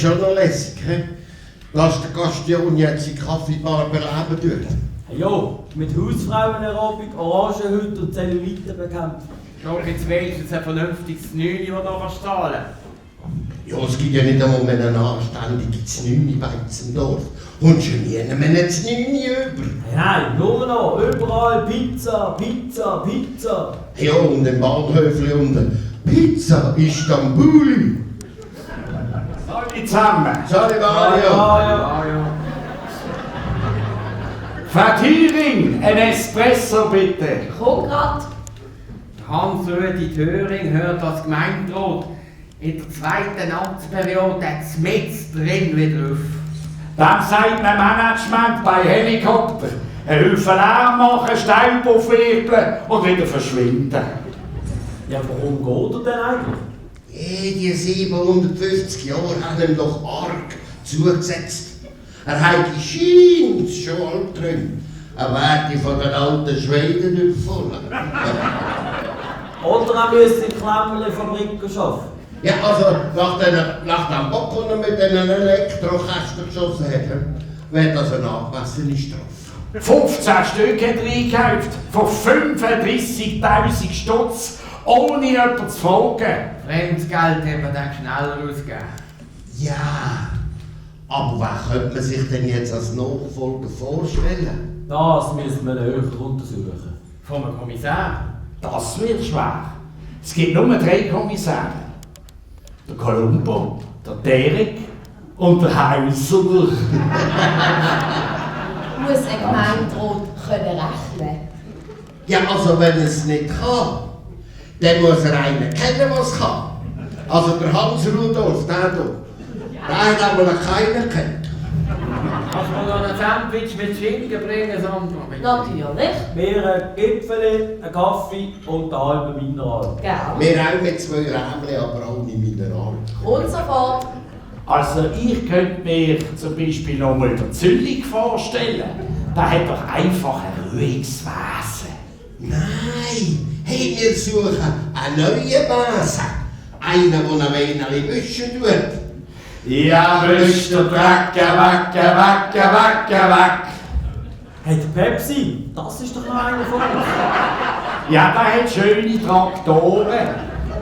schon noch lässig, he? Lass den Gastion jetzt die Kaffeebar beleben durch. Hey, jo, mit Hausfrauenaerobik, Orangenhütte und Zellulite bekämpfen. Schau, jetzt wenigstens ein vernünftiges Znüni, das noch zahlen kann. Ja, es gibt ja nicht einmal mehr eine anständige Znüni bei uns Dorf. Und schon nie mehr eine Znüni über. Nein, nur noch, überall Pizza, Pizza, Pizza. Ja, und im Bahnhöfli unten. Pizza Istanbuli. Hallo zusammen. Sorry, Mario. Ja. Frau Thüring, ein Espresso bitte. Komm grad. Hans-Rudi Thöring hört das Gemeinderat in der zweiten Amtsperiode jetzt mit drin wieder auf. Dann sagt man Management bei Helikopter. Ein Haufen Lärm machen, Staub aufwirbeln und wieder verschwinden. Ja, warum geht er denn eigentlich? Die 750 Jahre haben ihm doch arg zugesetzt. Er hat die Scheins schon alt drin. Er werde von den alten Schweden überfallen. Oder er müsste in Klemmerli-Fabriken arbeiten. Ja, also nach dem Bock, den er mit den Elektrokästen geschossen hat, wäre das eine angemessene Strafe. 15 Stück hat er eingekauft, von 35.000 Stutz, ohne jemanden zu fragen. Fremdes Geld hat man dann schneller ausgegeben. Ja, aber was könnte man sich denn jetzt als Nachfolger vorstellen? Das müssen wir näher untersuchen. Vom Kommissar. Das wird schwer. Es gibt nur 3 Kommissare. Der Columbo, der Derek und der Häuser. Muss ein Gemeinderat können rechnen. Ja, also wenn er es nicht kann, dann muss er einen kennen, der es kann. Also der Hans Rudolf, der hier. Der hat aber noch keinen kennt. Kannst du mir noch ein Sandwich mit Schinken bringen, Sandra? Natürlich. Wir ein Gipfeli, einen Kaffee und einen halben Mineral. Gell. Wir auch mit 2 Rämchen, aber ohne Mineral. Und sofort. Also ich könnte mir zum Beispiel noch mal den Züllig vorstellen. Der hat doch einfach ein ruhiges Wesen. Nein, hey, wir suchen einen neuen Besen. Einen, der ein wenig wischen tut. Ja, wisch der Dreck weg, weg, weg, weg. Hey, der Pepsi, das ist doch noch einer von uns. Ja, der hat schöne Traktoren.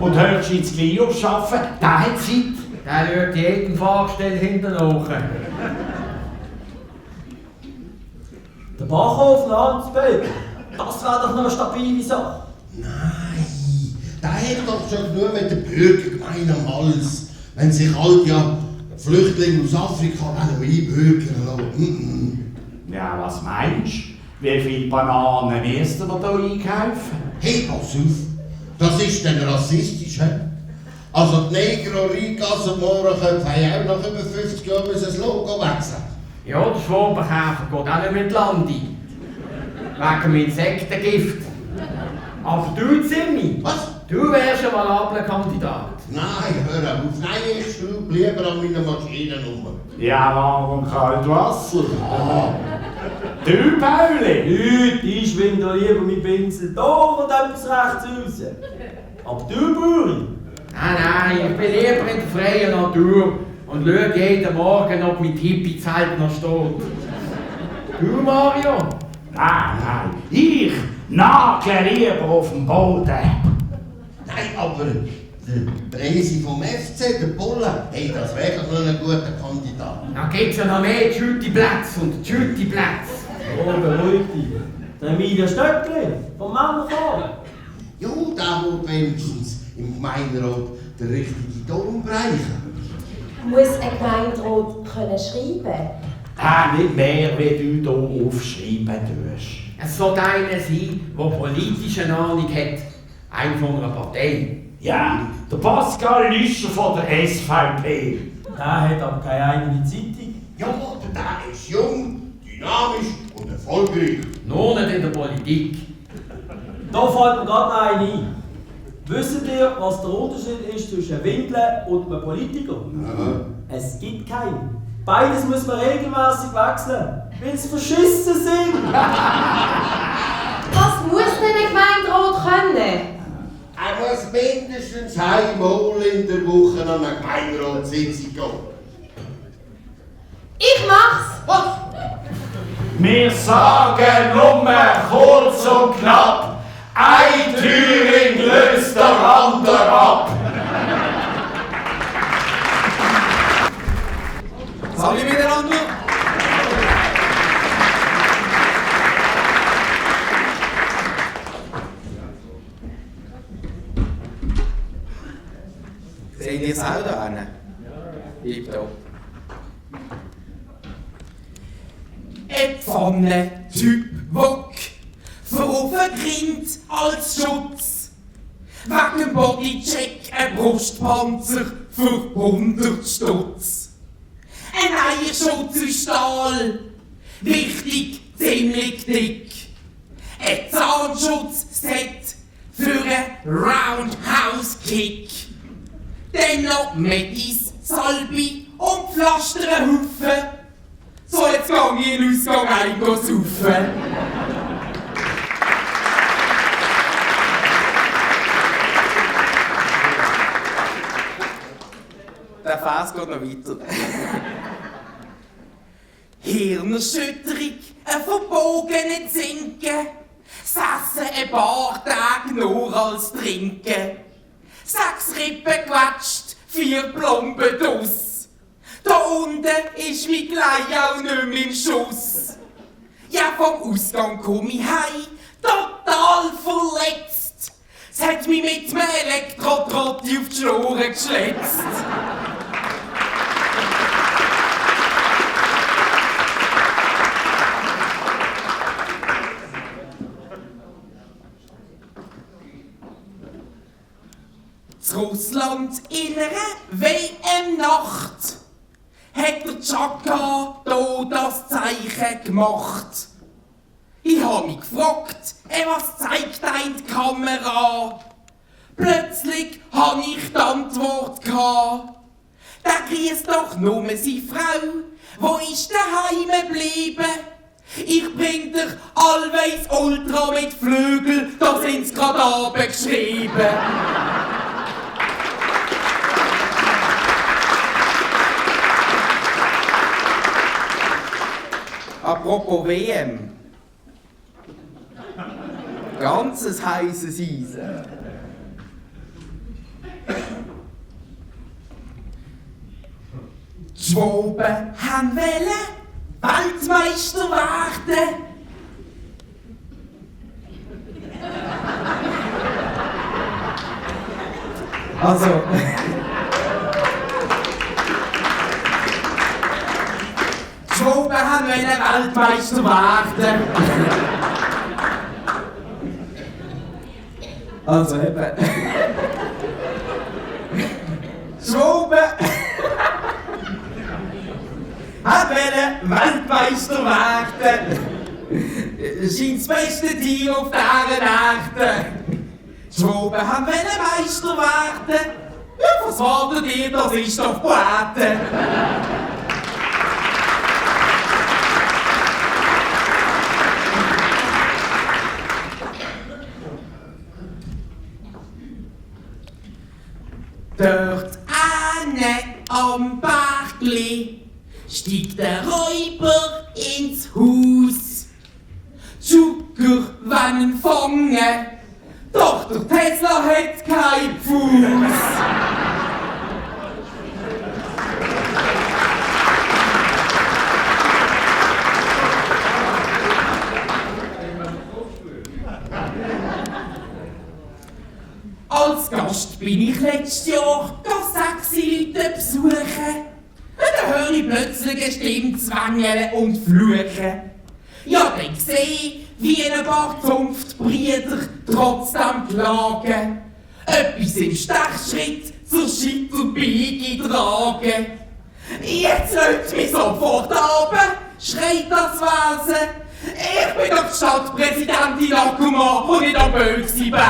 Und hörst du ins Glio arbeiten, der hat Zeit. Der schaut jeden Fahrgestell hinterher. Der Bachofen Hans-Peter, das wäre doch noch eine stabile Sache. Nein, der hat doch schon genug mit der Bürgergemeinde am Hals. Wenn sich halt ja Flüchtlinge aus Afrika einbürgern lassen. Ja, was meinst du? Wie viele Bananen müssten wir hier einkaufen? Hey, pass auf, das ist dann rassistisch, he? Also die Negro-Reingassen-Mohrenköpfe haben auch nach über 50 Jahren das Logo wechseln. Ja, der Schwabenkäfer geht auch nicht mit Landi. Wegen dem Insektengift. Aber du, Zimmi, Was? du wärst ein valabler Kandidat. Nein, hör auf, nein, ich schraube lieber an meiner Maschinennummer. Ja, warm und kalt Wasser. Du, Pauli? Leute, ich schwinde lieber mit Pinsel da und etwas rechts raus. Aber du, Buri? Nein, ich bin lieber in der freien Natur und schaue jeden Morgen, ob mein Hippie-Zelt noch steht. Du, Mario? Nein, ich nagle lieber auf dem Boden. Nein, aber der Präsi vom FC, der Bulle, hey, das wäre doch noch ein guter Kandidat. Dann gibt es ja noch mehr Schüttiplätze und Schüttiplätze. Oh, beruhig dich. Der Emilia Stöckli, vom Männerchor. Ja, der wird wenigstens im Gemeinderat den richtigen Ton bereichen. Muss ein Gemeinderat können schreiben. Nicht mehr, wie du hier aufschreiben tust. Es soll einer sein, der politische Ahnung hat. Ein von einer Partei. Ja, der Pascal Lüscher von der SVP. Der hat aber keine eigene Zeitung. Ja, aber der ist jung, dynamisch und erfolgreich. Nur nicht in der Politik. Da fällt mir gerade noch einen ein. Wisst ihr, was der Unterschied ist zwischen Windeln und einem Politiker? Es gibt keinen. Beides muss man regelmäßig wechseln, weil sie verschissen sind. Was muss denn ein Gemeinderat können? Er muss mindestens einmal in der Woche an eine Gemeinderatssitzung gehen. Ich mach's! Was? Wir sagen nur kurz und knapp, ein Thüring löst der andere ab. Salut miteinander! Seht ihr es auch da hinten? Bleib da. Ein Pfanne-Typ Wok vergrinnt als Schutz. Wegen dem Bodycheck ein Brustpanzer für 100 Stutz. Ein Eierschutz aus Stahl, wichtig, ziemlich dick. Ein Zahnschutzset für einen Roundhouse-Kick. Dann noch Medis, Salbi und Pflasterhaufen. So, jetzt gang ich in den Ausgang saufen. Der Vers geht noch weiter. Hirnerschütterung, ein verbogene Zinken. Sassen ein paar Tage nur als Trinken. 6 Rippen gequetscht, 4 Plomben draus. Da unten ist mein Glei auch nicht mehr im Schuss. Ja, vom Ausgang komm ich heim, total verletzt. Es hat mich mit dem Elektrotrotti auf die Schnur geschletzt. Russland in einer WM-Nacht hat der Chaka da das Zeichen gemacht. Ich hab mich gefragt, was zeigt ein die Kamera? Plötzlich hab ich die Antwort gehabt. Der grüßt doch nur seine Frau, wo ist daheim geblieben? Ich bring dir Always Ultra mit Flügel, da sind's grad abgeschrieben. Apropos WM. Ganzes heißes Eisen. Die Schwaben haben Weltmeister werden. Also. Die Schwaben haben Weltmeister werden. Also eben. Die Schwaben haben Weltmeister werden. Scheint das beste Team auf dieser Erde. Die Schwaben haben Meister werden. Ja, was wartet ihr, das ist doch Poete. Dort am Bergli steigt der Räuber ins Haus. Zucker wollen ihn fangen, doch der Tesla hat keinen Fuß. Als Gast bin ich letztes Jahr 6 Leute besuchen. Dann höre ich plötzlich eine Stimme zwängeln und fluchen. Ja, dann sehe ich, wie ein paar Zunftbrüder trotzdem klagen. Etwas im Stechschritt zur Scheitelbiege tragen. Jetzt läuft mich sofort runter, schreit das Wesen. Ich bin doch Stadtpräsidentin Akuma und nicht am böse Besen.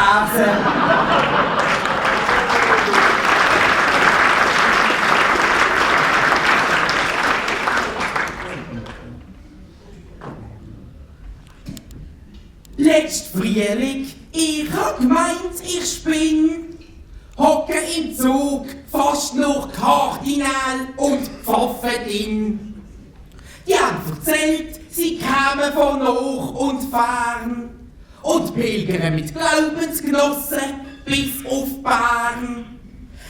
Letzten Frühling, ich hab gemeint, ich spinn. Hocke im Zug, fast noch Kardinal und Pfaffendin. Die haben erzählt, sie kämen von nah und fern und pilgern mit Glaubensgenossen bis auf Bern.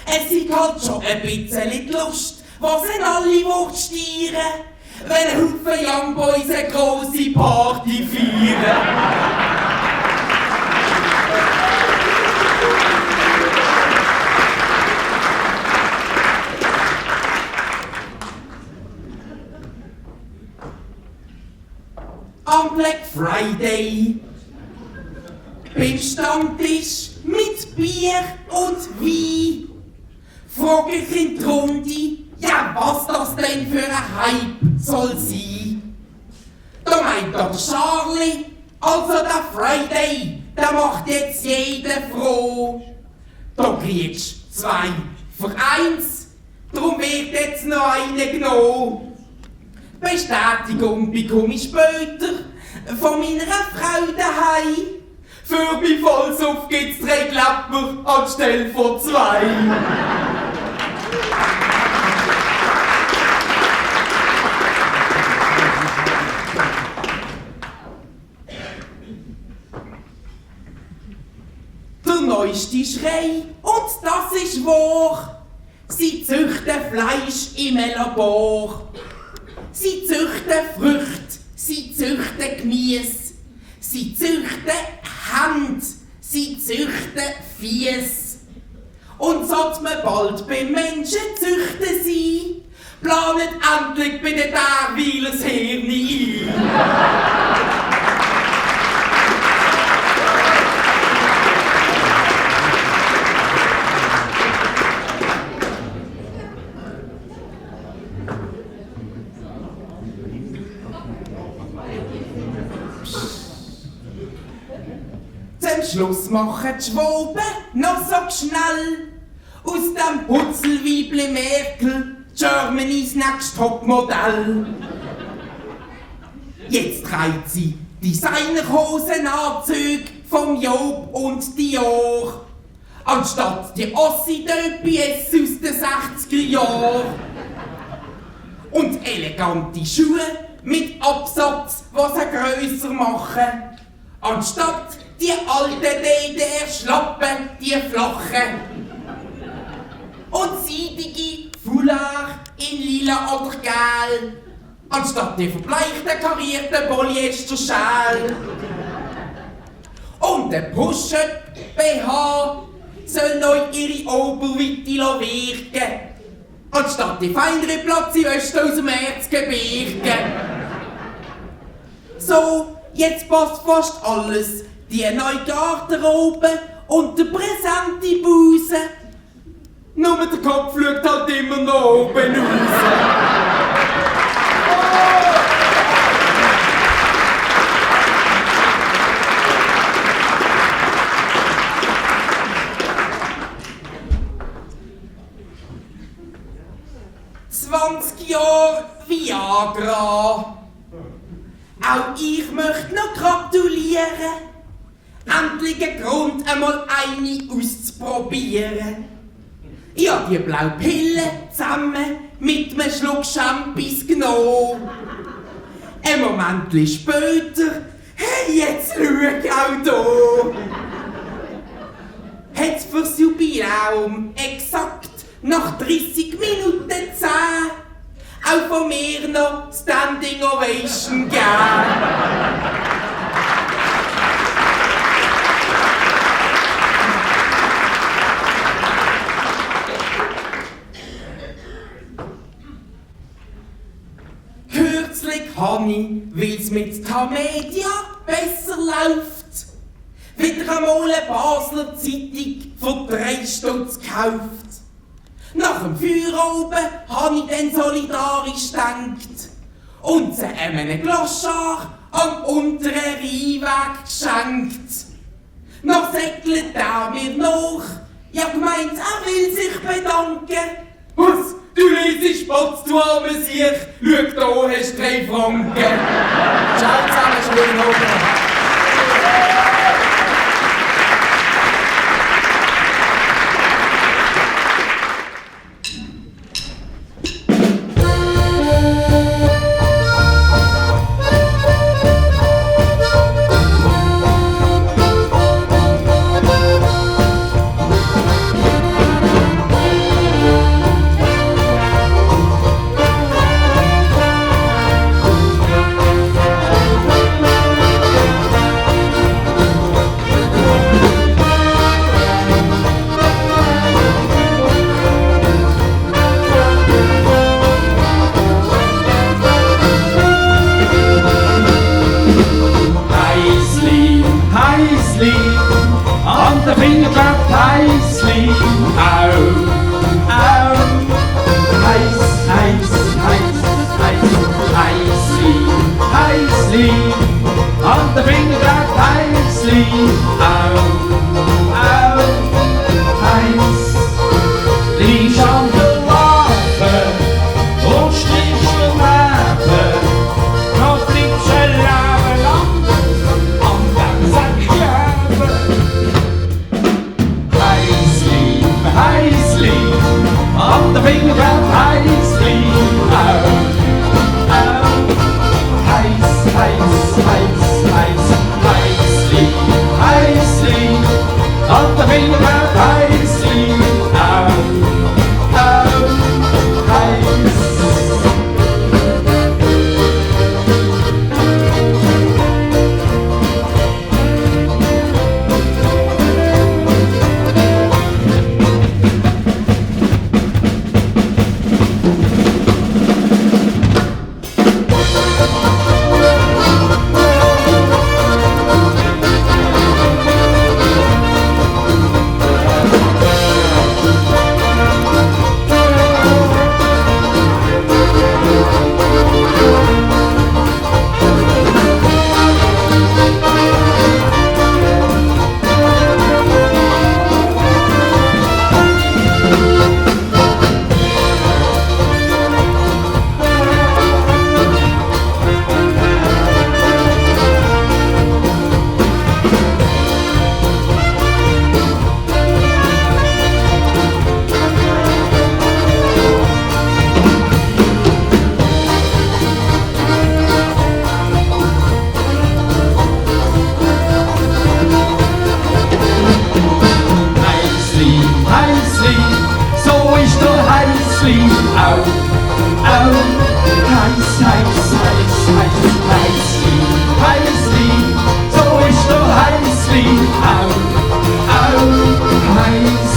Es ist halt schon ein bisschen die Lust, was in alle stieren, wenn ein Haufen Young Boys eine grosse Party feiern. Am Black Friday beim Stammtisch mit Bier und Wein frag ich in die Runde, ja, was das denn für ein Hype soll sein. Da meint der Charlie, also der Friday, der macht jetzt jeden froh. Da kriegst du 2 für 1, drum wird jetzt noch eine genommen. Bestätigung bekomme ich später von meiner Frau daheim. Für mich Vollsuff gibt's 3 Klapper anstelle von 2. Der neueste Schrei, und das ist wahr, sie züchten Fleisch im Labor. Sie züchten Früchte, sie züchten Gemüse, sie züchten Hände, sie züchten Fies. Und sollte man bald beim Menschen züchten sein, planet endlich bei den Tagweiler das Hirn ein. Zum Schluss machen die Schwaben noch so schnell aus dem Putzelweibli Merkel Germany's Next Topmodell. Jetzt trägt sie Designerhosenanzüge vom Job und Dior, anstatt die Ossi-Döpies aus den 60er Jahren. Und elegante Schuhe mit Absatz, was sie grösser machen, anstatt die alten DDR-Schlappen, die flachen. Und seidige Foulard in lila oder gel, anstatt die verbleichten karierten Polyester-Schal. Und der Push-Up-BH soll neu ihre Oberweite wirken, anstatt die feinere Platziwäsche aus dem Erzgebirge. So, jetzt passt fast alles. Die neue Garderobe und der präsente Busen. Nur der Kopf schaut halt immer noch oben raus. «20 Jahre Viagra». Auch ich möchte noch gratulieren. Endlich ein Grund, einmal eine auszuprobieren. Ich habe die blaue Pille zusammen mit einem Schluck Champis genommen. Ein Moment später, hey, jetzt schau auch da. Hat's fürs Jubiläum exakt nach 30 Minuten 10 auch von mir noch Standing Ovation gegeben. Kürzlich habe ich, weil's mit Tamedia besser läuft, wieder einmal eine Basler Zeitung für 3 Stutz gekauft. Nach dem Feierabend habe ich dann solidarisch gedacht und sie einem Gloschar am unteren Rheinweg geschenkt. Noch säckelt er mir nach, ja gemeint, er will sich bedanken. Was? Du liest Spatz, du arme Siech, schau da, hast 3 Franken. Ciao zusammen, schönen Abend. Heisli, au, au. Heiß, heiß, heiß, heiß, Heisli, Heisli. An der Finger Heisli, au, au. Heiß, liegst an der Waffe und strichst den Leben. Noch bleibst du ein Leben lang an dem Sack geben. Heisli, Heisli, an der Finger Heisli, au, au. Heiß, heiß, heiß, heiß, Heisli, Heisli, an der Finger Heisli, au, au, heiß. Heisli, so ist der Heisli, au, au. Heiß, heiß, heiß, heiß, Heisli, Heisli, so ist der Heisli, au, au, heiß.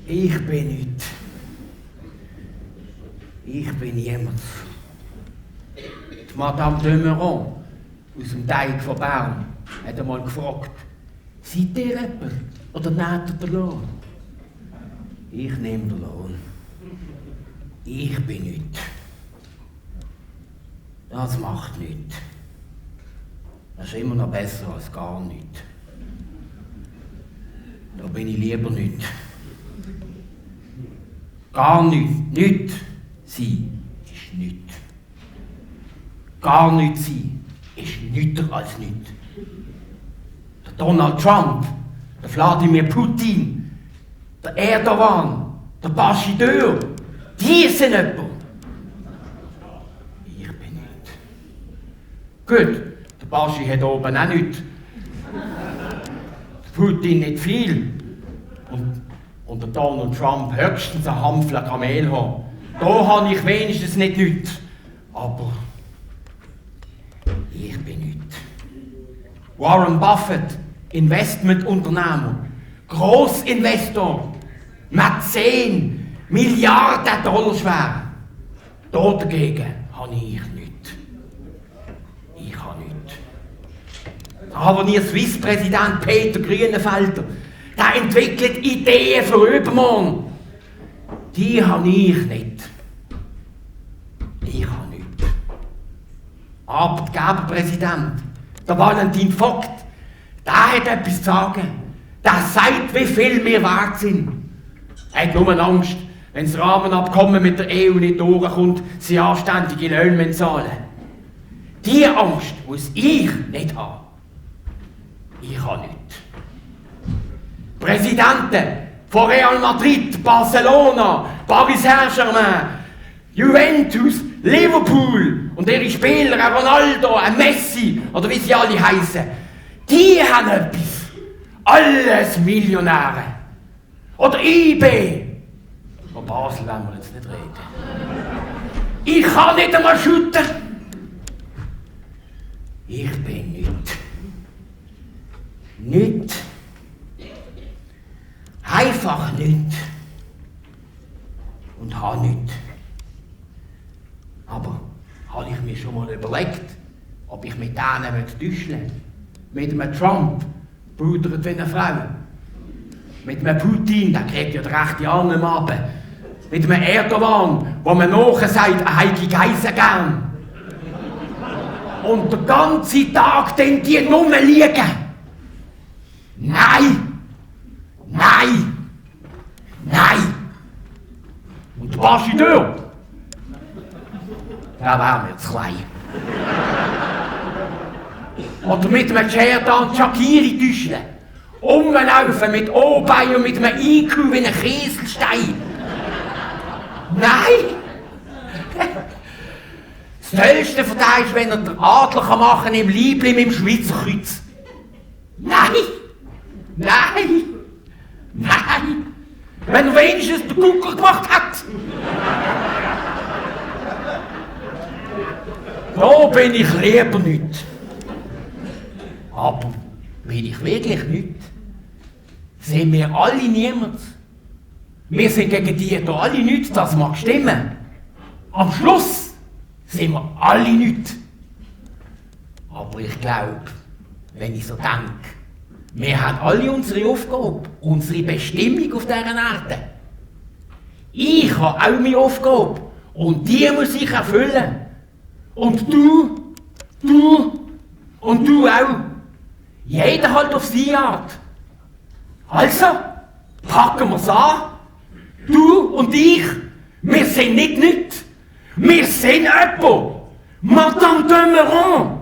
Ich bin nicht. Ich bin jemand. Die Madame de Meuron aus dem Teig von Bern hat einmal gefragt, seid ihr jemand oder nehmt ihr den Lohn? Ich nehme den Lohn. Ich bin nicht. Das macht nichts. Das ist immer noch besser als gar nichts. Da bin ich lieber nicht. Gar nichts, nichts sein ist nichts. Gar nichts sein ist nichts als nichts. Der Donald Trump, der Wladimir Putin, der Erdogan, der Bashideur, die sind jemand. Ich bin nicht. Gut, der Baschi hat oben auch nichts. Der Putin nicht viel. Und der Donald Trump höchstens ein Hampfler Kamel haben. Da habe ich wenigstens nicht nichts. Aber ich bin nichts. Warren Buffett, Investmentunternehmer, Grossinvestor, Mäzen, Milliarden Dollar schwer. Da dagegen habe ich nichts. Ich habe nichts. Aber ihr Swiss-Präsident Peter Grünenfelder, der entwickelt Ideen für übermorgen. Die habe ich nicht. Ich habe nichts. Aber der Geberpräsident, der Valentin Vogt, der hat etwas zu sagen. Der sagt, wie viel wir wert sind. Er hat nur Angst, wenn das Rahmenabkommen mit der EU nicht durchkommt, sie anständige Löhne zahlen. Die Angst muss ich nicht haben. Ich habe nicht. Präsidenten von Real Madrid, Barcelona, Paris Saint-Germain, Juventus, Liverpool und ihre Spieler, ein Ronaldo, ein Messi oder wie sie alle heißen, die haben etwas. Alles Millionäre. Oder IB. Von Basel wollen wir jetzt nicht reden. Ich kann nicht einmal schütten. Ich bin nicht. Nicht. Einfach nicht. Und habe nicht. Aber habe ich mir schon mal überlegt, ob ich mit denen täuschen mit einem Trump, brudert wie eine Frau. Mit einem Putin, der kriegt ja den rechten Arm nicht mehr ab. Mit einem Erdogan, wo man nachher sagt, er hätte Geissen gern. Und den ganzen Tag den die nur liegen. Nein! Nein! Nein! Und der Bastideur, der wäre mir zu klein. Oder mit einem Cerdan Shakiri täuschen. Rumlaufen mit O-Bein und mit einem IQ wie ein Kieselstein. Nein! Das Tollste von dem ist, wenn er den Adler machen kann im Liebling mit dem Schweizer Kreuz. Nein! Nein! Nein! Wenn er wenigstens den Gucker gemacht hat! Da bin ich lieber nicht. Aber bin ich wirklich nicht? Sind wir alle niemand? Wir sind gegen die hier alle nichts, das mag stimmen. Am Schluss sind wir alle nichts. Aber ich glaube, wenn ich so denke, wir haben alle unsere Aufgabe, unsere Bestimmung auf dieser Erde. Ich habe auch meine Aufgabe und die muss ich erfüllen. Und du und du auch. Jeder halt auf seine Art. Also, packen wir's an. Du und ich, wir sind nicht nichts. Wir sind jemand. Madame de Meuron.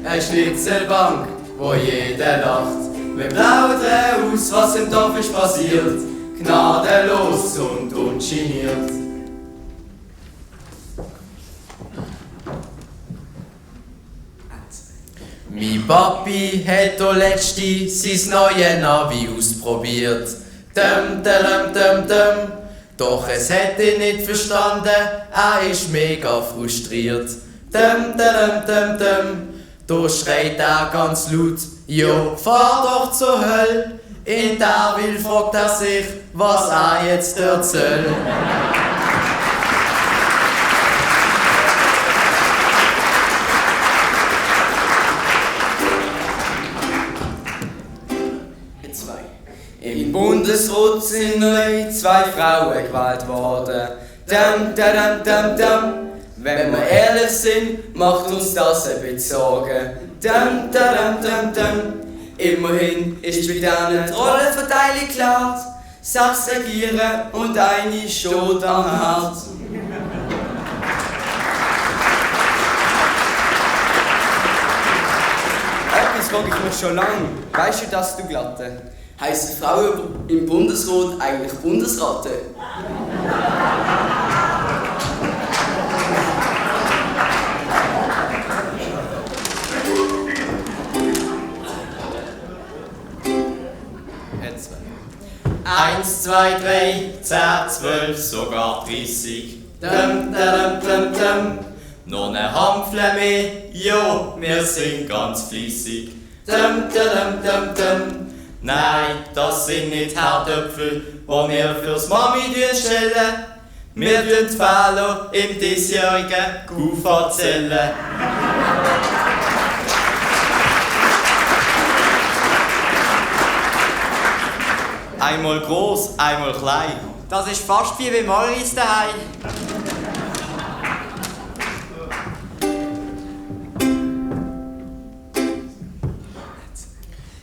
Eine Schnitzelbank, wo jeder lacht. Wir plaudern aus, was im Dorf ist passiert. Gnadenlos und ungeniert. Mein Papi hat auch letztens sein neues Navi ausprobiert. Doch es hat ihn nicht verstanden, er ist mega frustriert. Da schreit er ganz laut, jo, fahr doch zur Hölle. In Darwil fragt er sich, was er jetzt dort soll. Im Bundesrat sind neu 2 Frauen gewählt worden. Wenn wir ehrlich sind, macht uns das ein bisschen Sorgen. Immerhin ist bei denen die Rollenverteilung klar. 6 regieren und eine steht am Herd. Etwas frage ich mich schon lange. Weißt du das, du Glatte? Heissen Frauen im Bundesrat eigentlich Bundesratte? Eins, 2, 3, 10, 12, sogar 30. Noch ne Hampfle mehr, jo, wir sind ganz fleissig. Nein, das sind nicht Herdöpfel, die wir fürs Mami stellen. Wir tun die Fehler im diesjährigen Kuf erzählen. Einmal groß, einmal klein. Das ist fast wie bei Maurice daheim.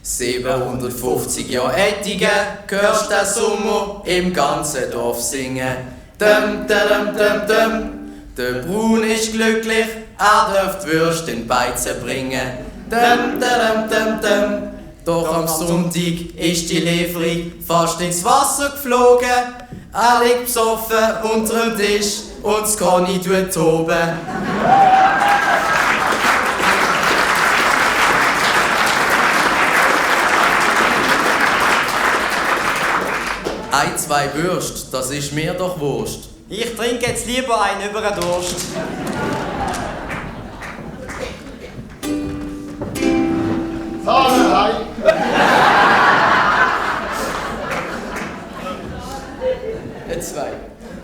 «750 Jahre Ettigen, hörst den Sommer im ganzen Dorf singen. Dum, dum, dum, dum. Der Brun ist glücklich, dürft Würst in Beizen bringen. Dum, dum, dum, dum. Doch am Sonntag ist die Lieferung fast ins Wasser geflogen. Liegt besoffen unter dem Tisch und das Conny tut toben. Ein, zwei Würst, das ist mir doch Wurst. Ich trinke jetzt lieber einen über den Durst. Sahne, Zwei.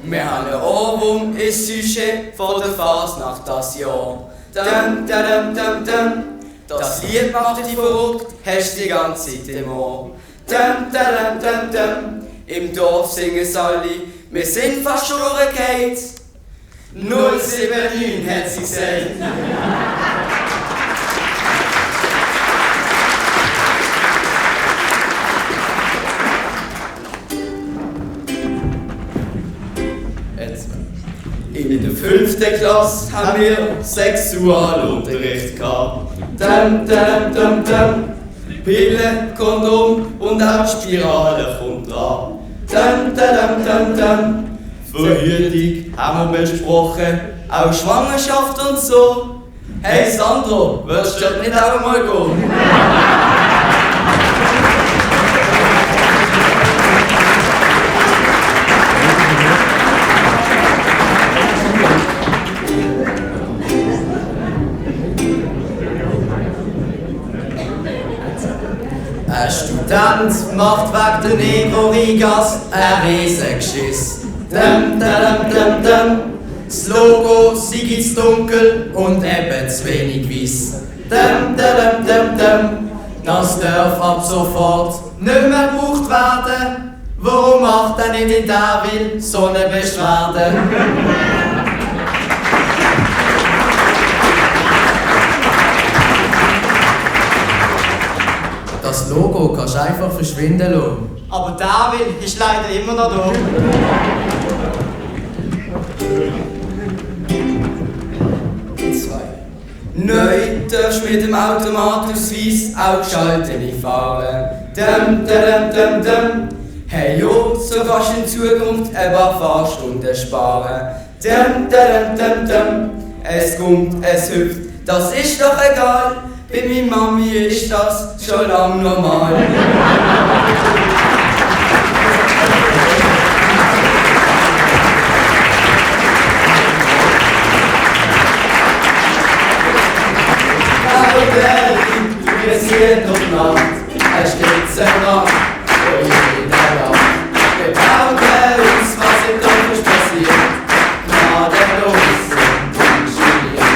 Wir haben einen Ohrwurm ins Sujet von der Fasnacht das Jahr. Dum, dum, dum, dum. Das Lied macht dich verrückt, hast die ganze Zeit im Ohr. Dum, dum, dum, dum. Im Dorf singen sie alle, wir sind fast durchgefallen. 079 hat sie gesagt. In der 5. Klasse haben wir Sexualunterricht gehabt. Dum, dum, dum, dum. Pille, Kondom und auch Spirale kommt dran. Dum, dum, dum, dum. Verhütung haben wir besprochen, auch Schwangerschaft und so. Hey Sandro, willst du nicht auch mal gehen? Ein Student macht wegen der Negro-Rigas ein Riesengeschiss. Dum, dum, dum, dum. Das Logo sei zu dunkel und eben zu wenig weiss. Dum, dum, dum, dum. Das darf ab sofort nicht mehr gebraucht werden. Warum macht er nicht in Derwil so eine Beschwerde? Das Logo kannst du einfach verschwinden lassen. Aber David ist leider immer noch da. Neu darfst du mit dem Automatausweis auch geschaltene fahren. Dum, dum, dum, dum. Hey jo, so kannst du in Zukunft ein paar Fahrstunden sparen. Dum, dum, dum, dum. Es kommt, es hüpft, das ist doch egal. Bei meiner Mami ist das schon lang normal. Wir sehen doch Nacht, es steht sehr Nacht, wo jeder lacht. Wir bauen uns, was im Dorf ist passiert, gnadenlos und unschuldig.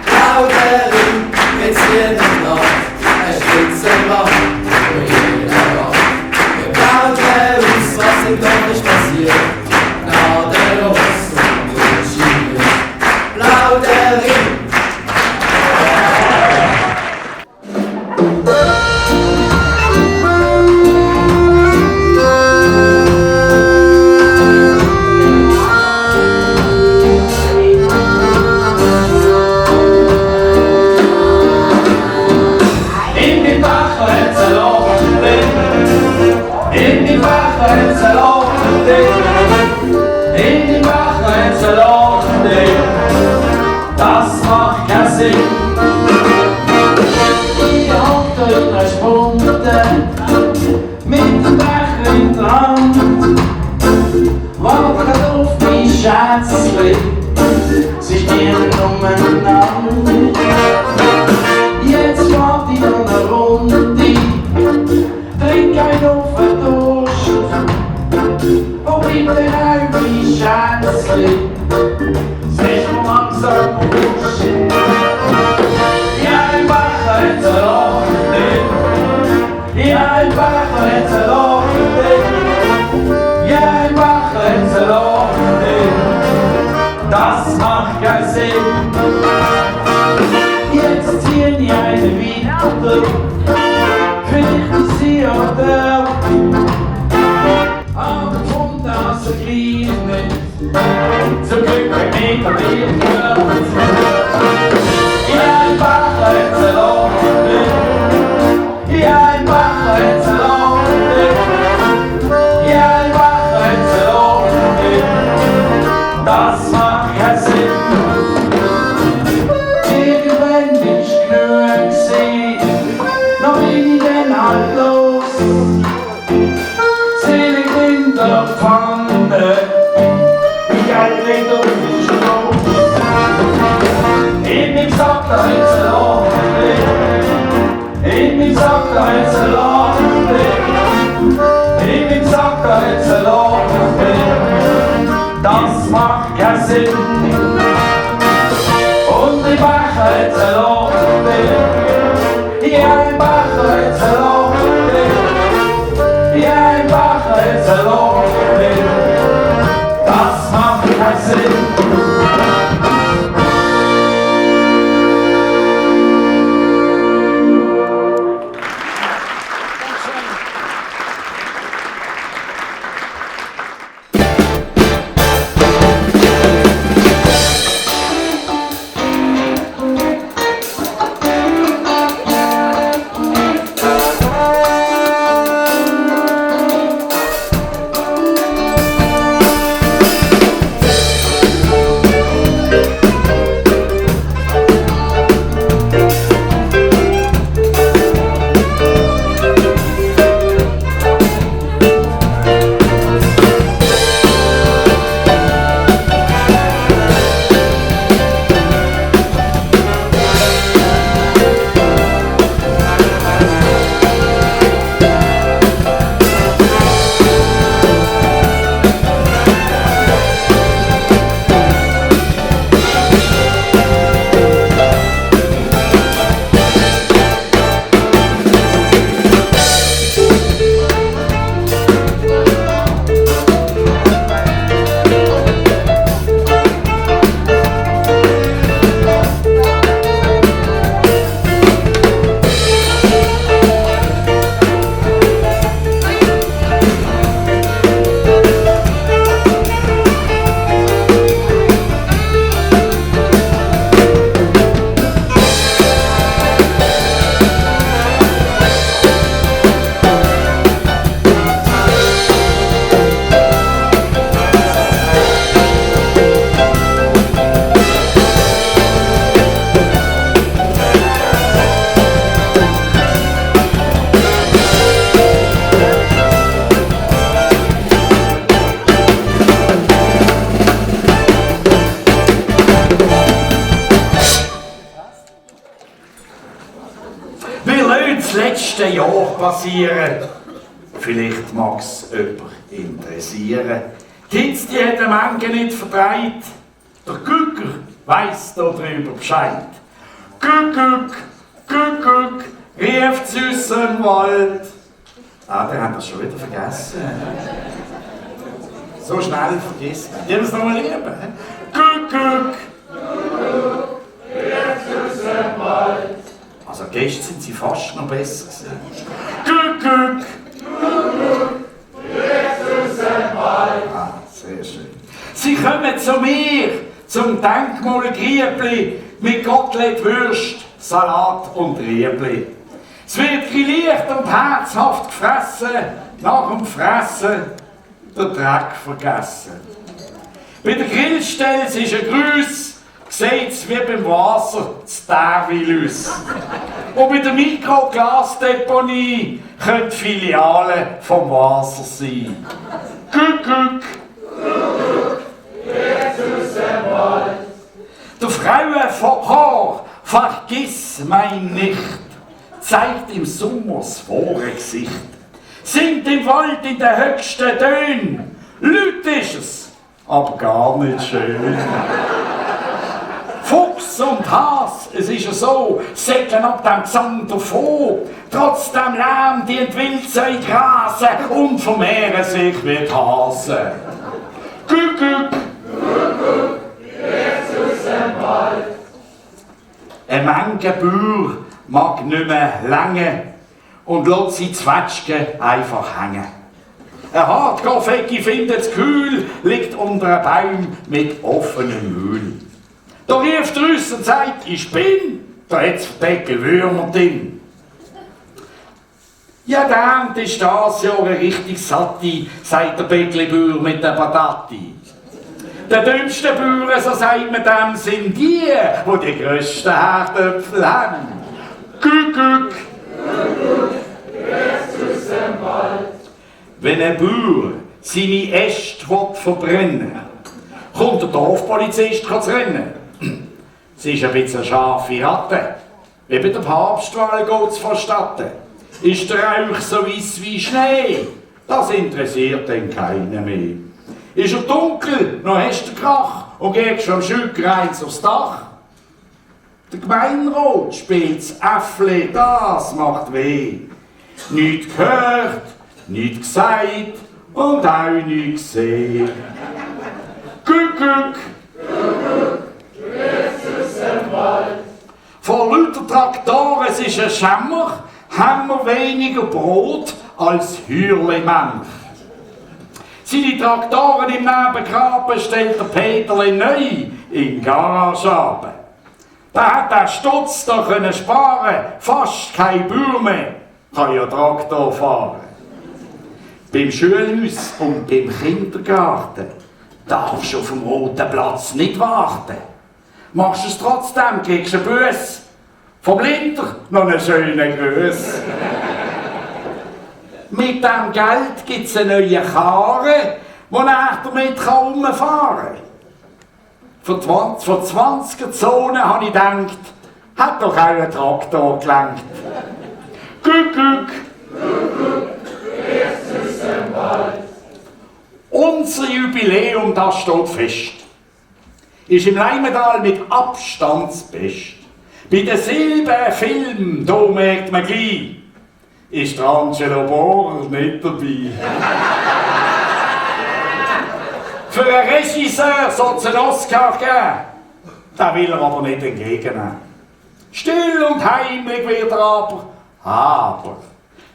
Lauterin, wir sehen doch Nacht, es steht sehr Nacht, wo jeder lacht. Wir bauen uns, was im Dorf ist passiert, gnadenlos und unschuldig. Lauterin. hat sie Loch. Ja, ein Bach hat sie Loch. Ja, ein Bach hat sie Loch. Das macht keinen Sinn. Jetzt ziehen die eine wieder. Vielleicht ist sie auch da. Aber von das klein nicht. Zum Glück ein Meter mehr gehört. Ja, ein Bach hat sie Loch. Ja, ein Bach hat sie Loch. Ja, ein Bach hat sie Loch. Das macht keinen Sinn. Irgendwann ist genug gewesen, noch bin ich dann halt los. Selig in der Pfanne, wie Geld wieder auf den Stoß. In meinem Sack, da hat sie Loch. In meinem Sack, da hat sie Loch. In meinem Sack, da hat sie Loch. Das macht keinen Sinn. Und im Bach hat sie Loch. Ja, im Bach hat sie Loch. Ja, im Bach hat sie Loch. Das macht keinen Sinn. letzten Jahr passieren. Vielleicht mag es jemand interessieren. Die Hitze, die hat der Menge nicht verdreht. Der Gücker weiss darüber Bescheid. Gück, Gück, rief es aus dem Wald. Ah, der hat das schon wieder vergessen. So schnell vergisst man. Die haben es noch mal lieben. Gück, rief es aus dem Wald. Also gestern sind sie fast noch besser gewesen. Gück, ah, sehr schön. Sie kommen zu mir, zum Denkmal Griebli, mit Gottlieb Würst, Salat und Riebli. Es wird gelicht und herzhaft gefressen, nach dem Fressen der Dreck vergessen. Bei der Grillstelle ist ein Grüß, sieht's wie beim Wasser das Terwilus. Und bei der Mikroglasdeponie können die Filialen vom Wasser sein. Gück, der Frauenchor, vergiss mein nicht, zeigt im Sommer das wahre Gesicht. Singt im Wald in den höchsten Tönen, Leute ist es, aber gar nicht schön. Fuchs Ross und Has, es ist ja so, säckeln ab dem Gesang davon. Trotzdem Lärm, die Wildsäue grasen und vermehren sich wie die Hasen. Kuckuck, Kuckuck, Jesus im Wald. Ein Menge Bauer mag nicht mehr lange und lässt sie Zwetschgen einfach hängen. Ein Hartkaffee findet es kühl, liegt unter einem Baum mit offenem Mühl. Da rief Drüss und sagt, ich bin, da hat's verdecke Würmer drin. Ja, der Ernte ist das Jahr eine richtig satte, sagt der Bäcklibauer mit der Patati. Der dümmste Bauern, so sagt man dem, sind die grössten Herdöpfel haben. Kuckuck, Kuckuck, Jesus im Wald. Wenn ein Bauer seine Äste verbrennen will, kommt der Dorfpolizist zu rennen. Sie ist ein bisschen eine scharfe Ratte. Wie bei der Papstwahl geht's vonstatten. Ist der Rauch so weiss wie Schnee? Das interessiert den keinen mehr. Ist er dunkel, noch hast du den Krach und gehst am Schücker eins aufs Dach. Der Gemeinderat spielt's Äffle, das macht weh. Nicht gehört, nicht gesagt und auch nicht gesehen. Kuckuck, Kuckuck, Jesus im Wald. Vor lauter Traktoren, es ist ein Schämmer, haben wir weniger Brot als Hürli-Mensch. Seine Traktoren im Nebengraben stellt der Peterli neu in die Garage ab. Da hat der Stutz da können sparen, fast kein Bauer mehr kann ja Traktor fahren. Beim Schulhaus und beim Kindergarten darfst du auf dem roten Platz nicht warten. Machst du es trotzdem, kriegst du einen Buss. Vom Linter noch einen schönen Gruß. Mit dem Geld gibt es eine neue Karre, die er damit rumfahren kann. Für 20er Zonen habe ich gedacht, hat doch auch ein Traktor gelangt. Kuckuck, Kuckuck, Jesus im Wald. Unser Jubiläum, das steht fest. Ist im Leimental mit Abstand das Beste. Bei den Silberfilmen, da merkt man gleich, ist der Angelo Bohrer nicht dabei. Für einen Regisseur soll es einen Oscar geben. Den will er aber nicht entgegennehmen. Still und heimlich wird er aber.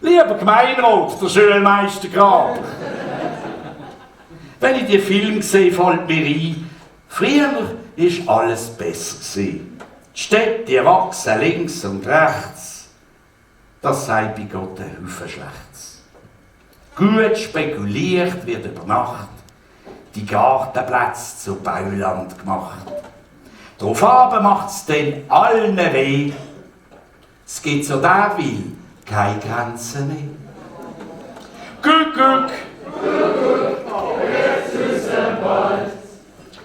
Lieber Gemeinderat, der Schulmeister Graber. Wenn ich den Film sehe, fällt mir ein, früher war alles besser. Die Städte, die wachsen links und rechts. Das sei bei Gott ein Haufen Schlechtes. Gut spekuliert wird über Nacht, die Gartenplätze zu Bauland gemacht. Darauf aber macht's denn allen weh. Es gibt so der will keine Grenzen mehr. Kuckuck, Jesus im Wald.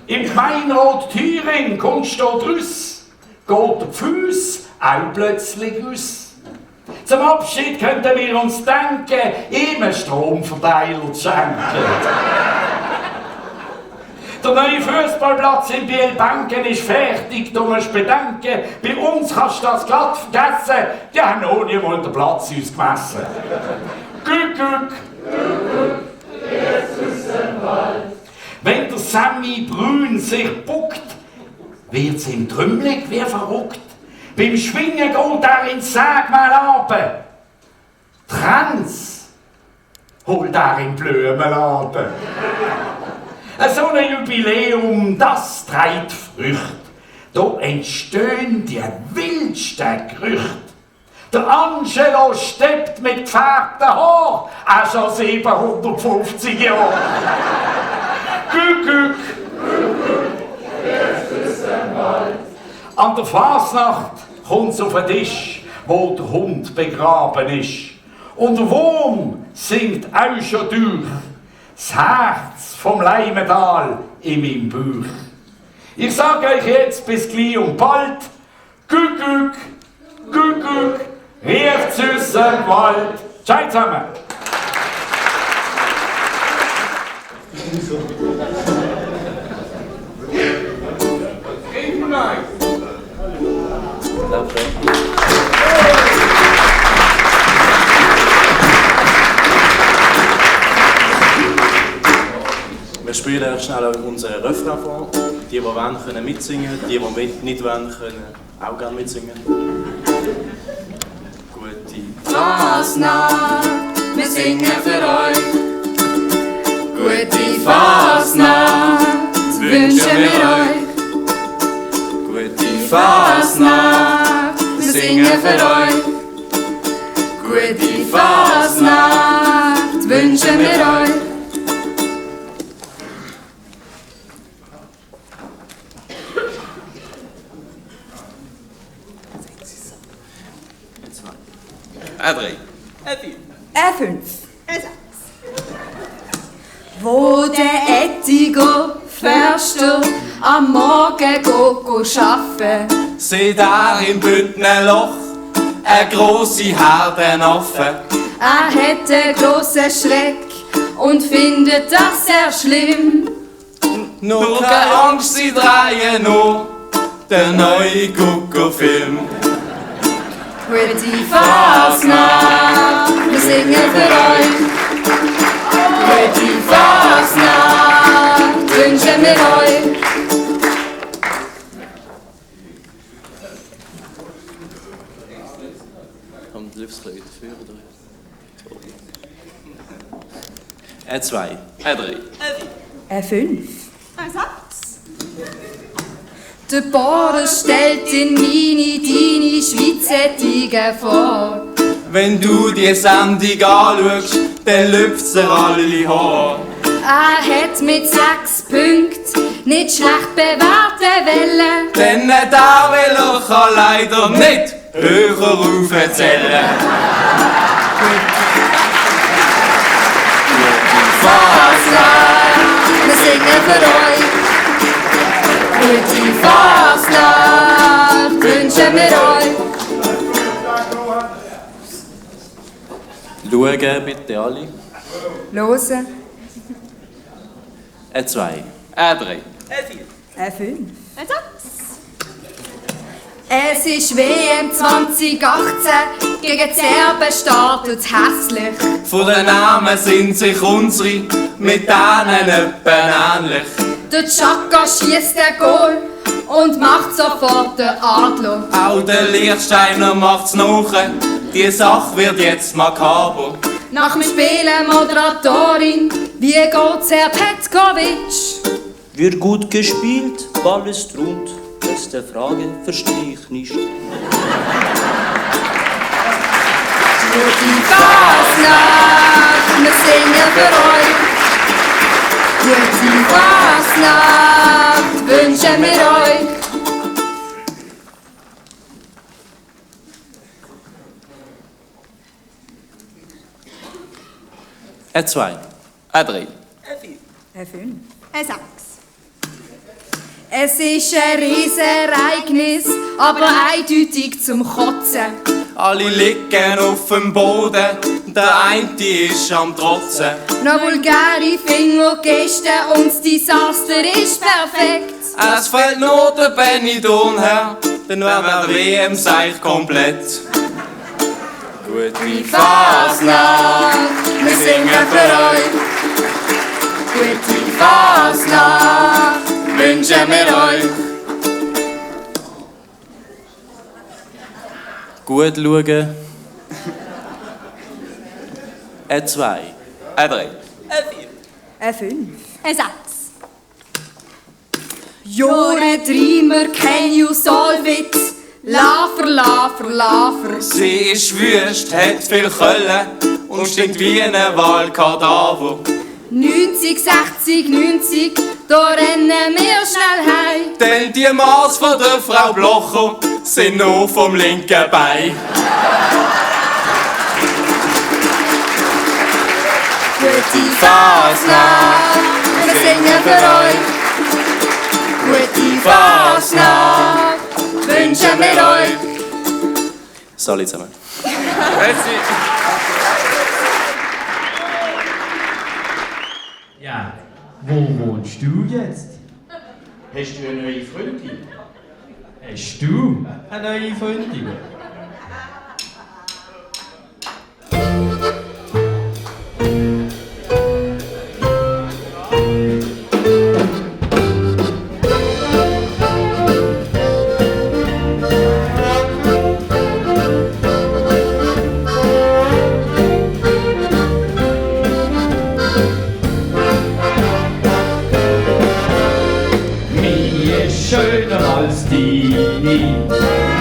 Im Gemeinderat Thüringen kommst du draus, geht der Fuß auch plötzlich aus. Zum Abschied könnten wir uns denken, ihm einen Stromverteiler zu schenken. Der neue Fußballplatz in Biel-Banken ist fertig, du musst bedenken, bei uns kannst du das glatt vergessen, die haben noch niemand den Platz ausgemessen. Kuckuck, Kuckuck, Jesus im Wald. Wenn der Sammy Brün sich buckt, wird's ihm trümmelig wie verrückt. Beim Schwingen geht er ins Sägmehl runter. Trans holt er im Blumenladen. So ein Jubiläum, das trägt Früchte. Da entstehen die wildsten Gerüchte. Der Angelo steppt mit gefärbtem Haar, auch schon 750 Jahre. Kuckuck, Kuckuck, Jesus im Wald. An der Fasnacht kommt's auf den Tisch, wo der Hund begraben ist. Und der Wurm singt auch schon durch. Das Herz vom Leimental in meinem Bauch. Ich sag euch jetzt bis gleich und bald. Kuckuck, Kuckuck, rieft's aus dem Wald. Ciao zusammen. Wir spielen euch schnell unseren Refrain vor. Die wollen, können mitsingen. Die nicht wollen, können auch gerne mitsingen. Gute Fasnacht, wir singen für euch. Gute Fasnacht, wünschen wir euch. Gute Fasnacht, wir singen für euch. Gute Fasnacht, wünschen wir euch. A3. A5. Wo der Ettiger Förster am Morgen go arbeiten, Seht er im Bündnerloch eine grosse Herdenaffe. er hat einen grossen Schreck und findet das sehr schlimm. Nur keine Angst, sie drehen nur den neuen Kuckuck-Film. Gute Fasnacht, wir singen für euch. Gute Fasnacht, wünschen wir euch. Kommt die Luftskleid für oder? A2. A3. A5. Der Bauer stellt in meine, deine Schweizertiger vor. Wenn du die Sendung anschaust, dann lüpft's dir alle Haare. Er hat mit 6 Punkten nicht schlecht bewerten wollen. Denn der Velo kann leider nicht höher aufzählen. Fasnacht, wir singen für euch. Gute Fasnacht, wünschen wir euch. Schauen bitte alle. Hören. A2. A3. A5. Es ist WM 2018, gegen die Serben startet hässlich. Von den Namen sind sich unsere mit denen etwa ähnlich. Der Chaka schießt ein Goal und macht sofort den Adler. Auch der Lichtsteiner macht's nach, die Sache wird jetzt makaber. Nach dem Spielen Moderatorin, wie geht's Herr Petkovic? Wird gut gespielt, Ball ist rund. Beste Frage verstehe ich nicht. Gute Fasnacht, wir singen für euch. Gute Fasnacht, wünschen wir euch. A2. A3. A5. A6. Es ist ein Riesenereignis, aber eindeutig zum Kotzen. Alle liegen auf dem Boden, der eine ist am Trotzen. Noch vulgäre Fingergesten und das Desaster ist perfekt. Es fehlt nur der Benidorm her, dann wäre WM seich komplett. Gute Fasnacht, wir singen für euch. Gute Fasnacht, wünschen wir euch. Gut schauen. A2. A3. A5. A6. Jore Dreamer, can you solve it? Lafer, lafer, lafer. Sie ist wüst, hat viel Köln und stinkt wie ein Wahlkadaver. 90, 60, 90, da rennen wir schnell heim. Denn die Maß von der Frau Blocher sind nur vom linken Bein. Gute Fasnacht, wir singen für euch. Gute Fasnacht, wünschen wir euch. Salut zusammen. Ja, wo wohnst du jetzt? Hast du eine neue Freundin? Hast du eine neue Freundin?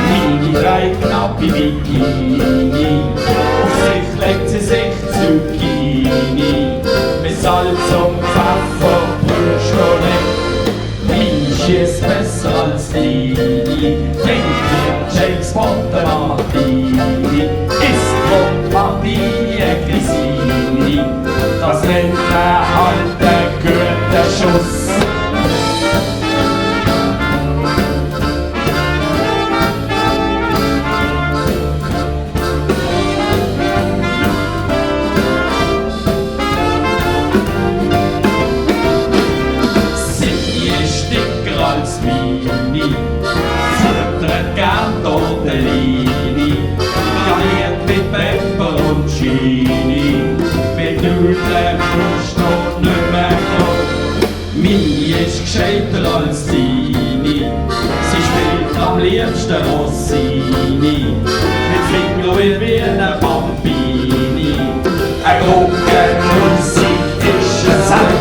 Meine drei knappe Bikini, auf sich legt sie sich Zucchini, mit Salz und Pfeffer, Brüschone. Meine schießt besser als deine, trinkt wie James Bond der Martini, isst von Martini Grissini, das nennt er halt der gute Schuss. Füttert gern Tortellini, garniert mit Peperoncini, mit Nudeln musst noch nicht mehr kommen. Meine ist gescheiter als deine, sie spielt am liebsten Rossini, mit Fingern wie eine Bambini, ein Ruckenmusik ist ein Sack.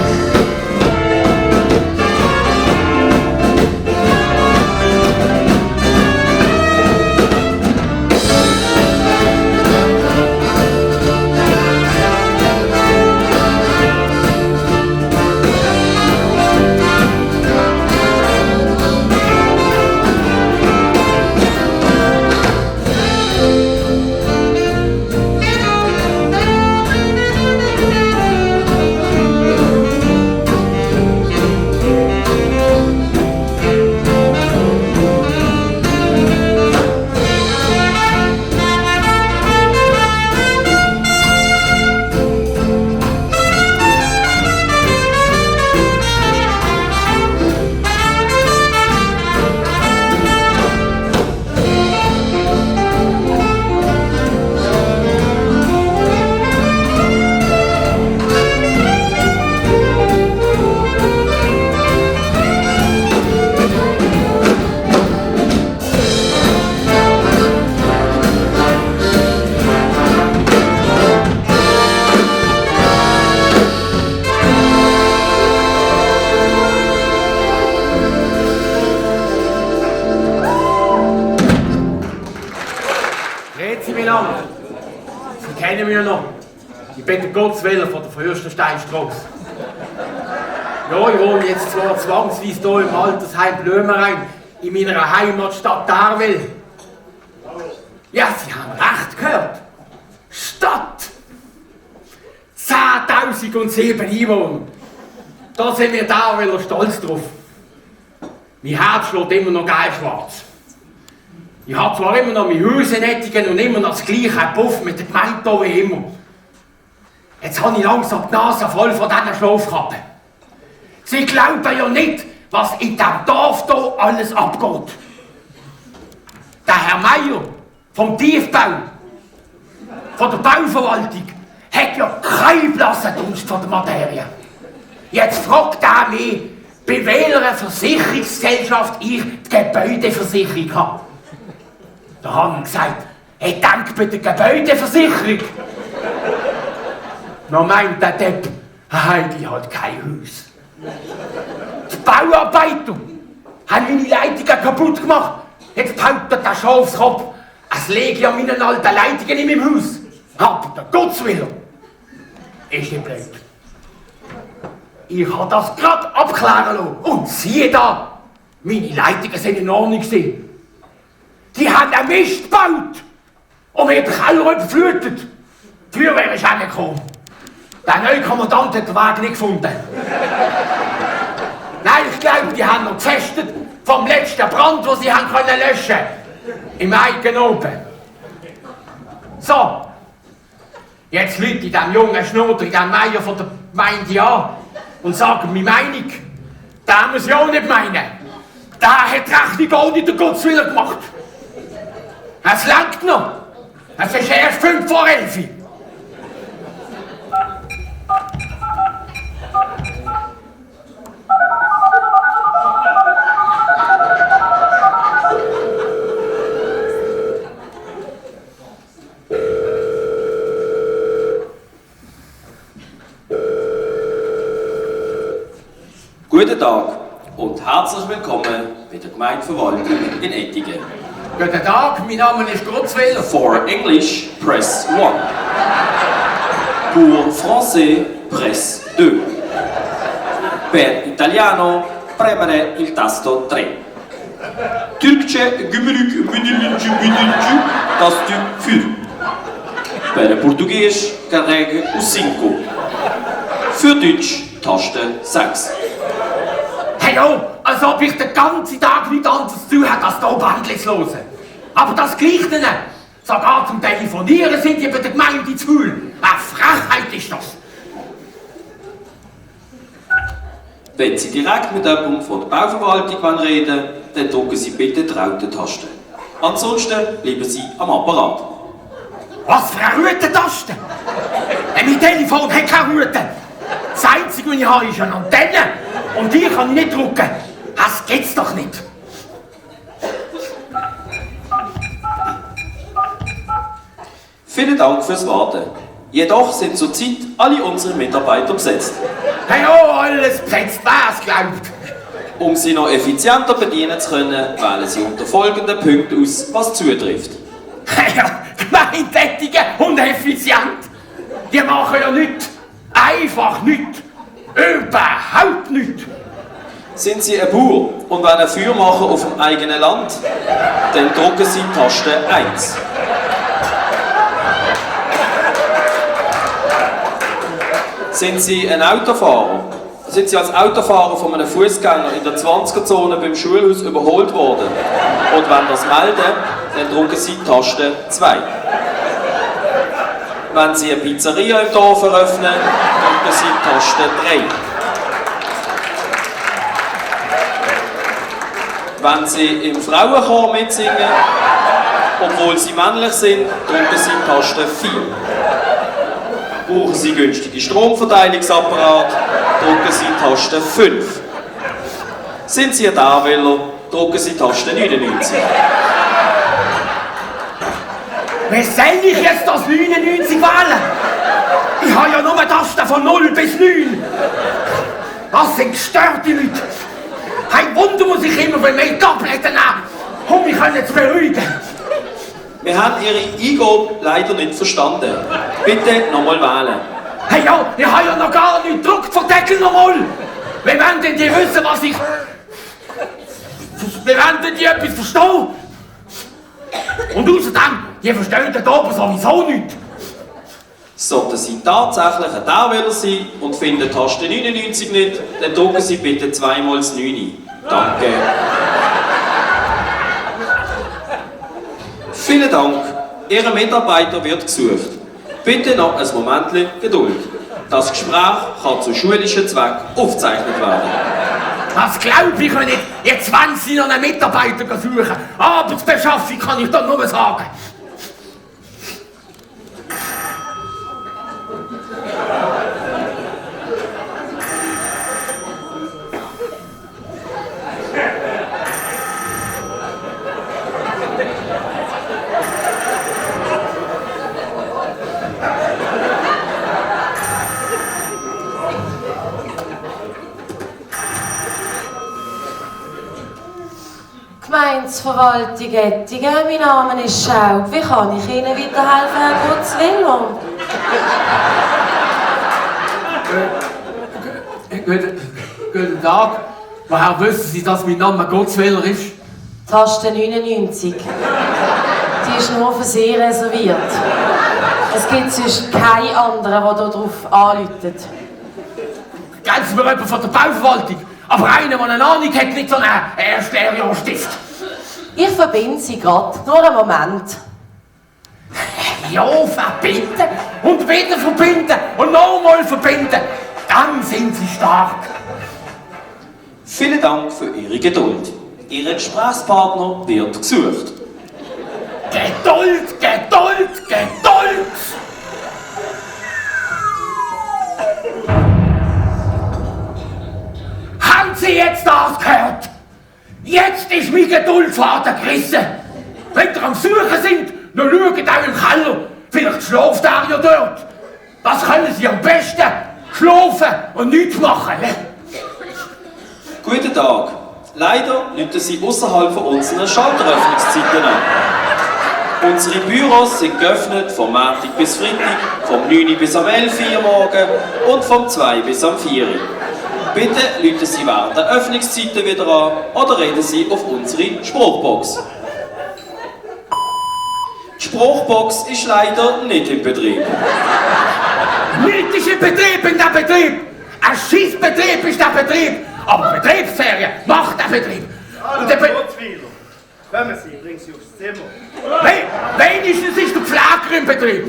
Sie kennen mich ja noch. Ich bin der Gottswiller von der Fürstensteinstrasse. Ja, ich wohne jetzt zwar zwangsweise hier im Altersheim Blömerein, in meiner Heimatstadt Darwil. Ja, Sie haben recht gehört. Stadt! 10.007 Einwohner. Da sind wir Darwiler stolz drauf. Mein Herz schlägt immer noch geil schwarz. Ich habe zwar immer noch meine Hüsenettigen und immer noch das gleiche Puff mit der Gemeinde wie immer. Jetzt habe ich langsam die Nase voll von diesen Schlafkappen. Sie glauben ja nicht, was in diesem Dorf hier alles abgeht. Der Herr Meier vom Tiefbau, von der Bauverwaltung, hat ja keinen blassen Dunst von der Materie. Jetzt fragt er mich, bei welcher Versicherungsgesellschaft ich die Gebäudeversicherung habe. Da haben wir gesagt, hey, denk bei der Gebäudeversicherung. Dann meint der Depp, die hat kein Haus. Die Bauarbeiter haben meine Leitungen kaputt gemacht. Jetzt behauptet der Schafskopf, es liegt ja meine alten Leitungen in meinem Haus. Aber der Gottswiller ist nicht blöd. Ich habe das gerade abklären lassen. Und siehe da, meine Leitungen sind in Ordnung gewesen. Die haben einen Mist gebaut und mir den Keller überflutet. Die Feuerwehr ist hergekommen. Der neue Kommandant hat den Weg nicht gefunden. Nein, ich glaube, die haben noch gefestet vom letzten Brand, den sie haben können löschen im eigenen Oben. So, jetzt Leute in diesem jungen Schnurter, in diesem Meier von der Gemeinde an und sagen meine Meinung. Der muss ja auch nicht meinen. Der Der hat die Rechnung gar nicht der Gotteswillen gemacht. Es langt noch. Es ist erst 5 vor 11. Guten Tag und herzlich willkommen bei der Gemeindeverwaltung in Ettigen. Guten Tag, mein Name ist Gotteswillen. For English, press 1. Pour Français, press 2. Per Italiano, premere il tasto 3. Türkçe, gümrük, müdürlüncü, tasto 4. Per Portugies, carregue o 5. Für Deutsch, Taste 6. Hey oh, als ob ich den ganzen Tag nichts anderes zu habe, als hier Bändchen zu hören. Aber das gleicht ihnen. Sogar zum Telefonieren sind die bei der Gemeinde zu viel. Eine Frechheit ist das. Wenn Sie direkt mit jemandem von der Bauverwaltung reden wollen, dann drücken Sie bitte die Raute-Taste. Ansonsten bleiben Sie am Apparat. Was für eine Route-Taste? Mein Telefon hat keine Route. Das Einzige, was ich habe, ist eine Antenne. Und die kann ich nicht drücken. Das geht's doch nicht. Vielen Dank fürs Warten. Jedoch sind zurzeit alle unsere Mitarbeiter besetzt. Hey, oh, alles besetzt, wer es glaubt. Um Sie noch effizienter bedienen zu können, wählen Sie unter folgenden Punkten aus, was zutrifft. Ja, gemeintätige und effizient. Die machen ja nichts. Einfach nichts. Überhaupt nichts. Sind Sie ein Bauer und wollen ein Feuer machen auf dem eigenen Land? Dann drücken Sie die Taste 1. Sind Sie ein Autofahrer? Sind Sie als Autofahrer von einem Fußgänger in der 20er-Zone beim Schulhaus überholt worden und wollen das melden, dann drücken Sie die Taste 2. Wenn Sie eine Pizzeria im Dorf eröffnen, drücken Sie die Taste 3. Wenn Sie im Frauenchor mitsingen, obwohl Sie männlich sind, drücken Sie die Taste 4. Brauchen Sie günstige Stromverteilungsapparat, drücken Sie die Taste 5. Sind Sie ein Dauerwähler, drücken Sie die Taste 99. Was soll ich jetzt das 99 wählen? Ich habe ja nur Tasten von 0 bis 9. Das sind gestörte Leute. Kein Wunder muss ich immer viel mehr Tabletten nehmen, um mich zu beruhigen. Wir haben Ihre Eingabe leider nicht verstanden. Bitte nochmal wählen. Hey ja, ich habe ja noch gar nicht gedruckt, verdeckel nochmal. Wie wollen denn die wissen, was ich... Wie wollen denn die etwas verstehen? Und außerdem, die verstehen da oben sowieso nichts. Sollten Sie tatsächlich ein Dauerwähler sein und finden die Taste 99 nicht, dann drücken Sie bitte zweimal das 9. Danke. Vielen Dank. Ihr Mitarbeiter wird gesucht. Bitte noch ein Momentchen Geduld. Das Gespräch kann zu schulischen Zwecken aufgezeichnet werden. Das glaube ich nicht. Jetzt wollen Sie noch einen Mitarbeiter suchen. Arbeitsbeschaffung kann ich doch nur sagen. Gemeindeverwaltung Ettigen, mein Name ist Schaub. Wie kann ich Ihnen weiterhelfen, Herr Gotteswillen? Guten Tag. Woher wissen Sie, dass mein Name Gotteswiller ist? Taste 99. Die ist nur für Sie reserviert. Es gibt sonst keinen anderen, der darauf anläutet. Geben Sie mir jemanden von der Bauverwaltung. Aber einer, der eine Ahnung hat, nicht so einen Erstlehrjahrstift. Ich verbinde Sie gerade. Nur einen Moment. Ja, verbinden und wieder verbinden und nochmal verbinden. Dann sind Sie stark. Vielen Dank für Ihre Geduld. Ihr Gesprächspartner wird gesucht. Geduld, Geduld, Geduld! Haben Sie jetzt das gehört? Jetzt ist mein Geduldfaden gerissen. Wenn Sie am Suchen sind, dann schaut auch im Keller. Vielleicht schläft er ja dort. Das können Sie am besten. Schlafen und nichts machen. Guten Tag. Leider läuten Sie außerhalb von unseren Schalteröffnungszeiten an. Unsere Büros sind geöffnet vom Montag bis Freitag, vom 9 bis am 11 Uhr morgen und vom 2 bis am 4 Uhr. Bitte läuten Sie während der Öffnungszeiten wieder an oder reden Sie auf unsere Spruchbox. Die Spruchbox ist leider nicht im Betrieb. Nicht ist im Betrieb in der Betrieb. Ein Schissbetrieb ist der Betrieb. Aber Betriebsferien macht der Betrieb. Und der Kommen Sie, bringen Sie aufs Zimmer. Wenigstens ist der Pfleger im Betrieb.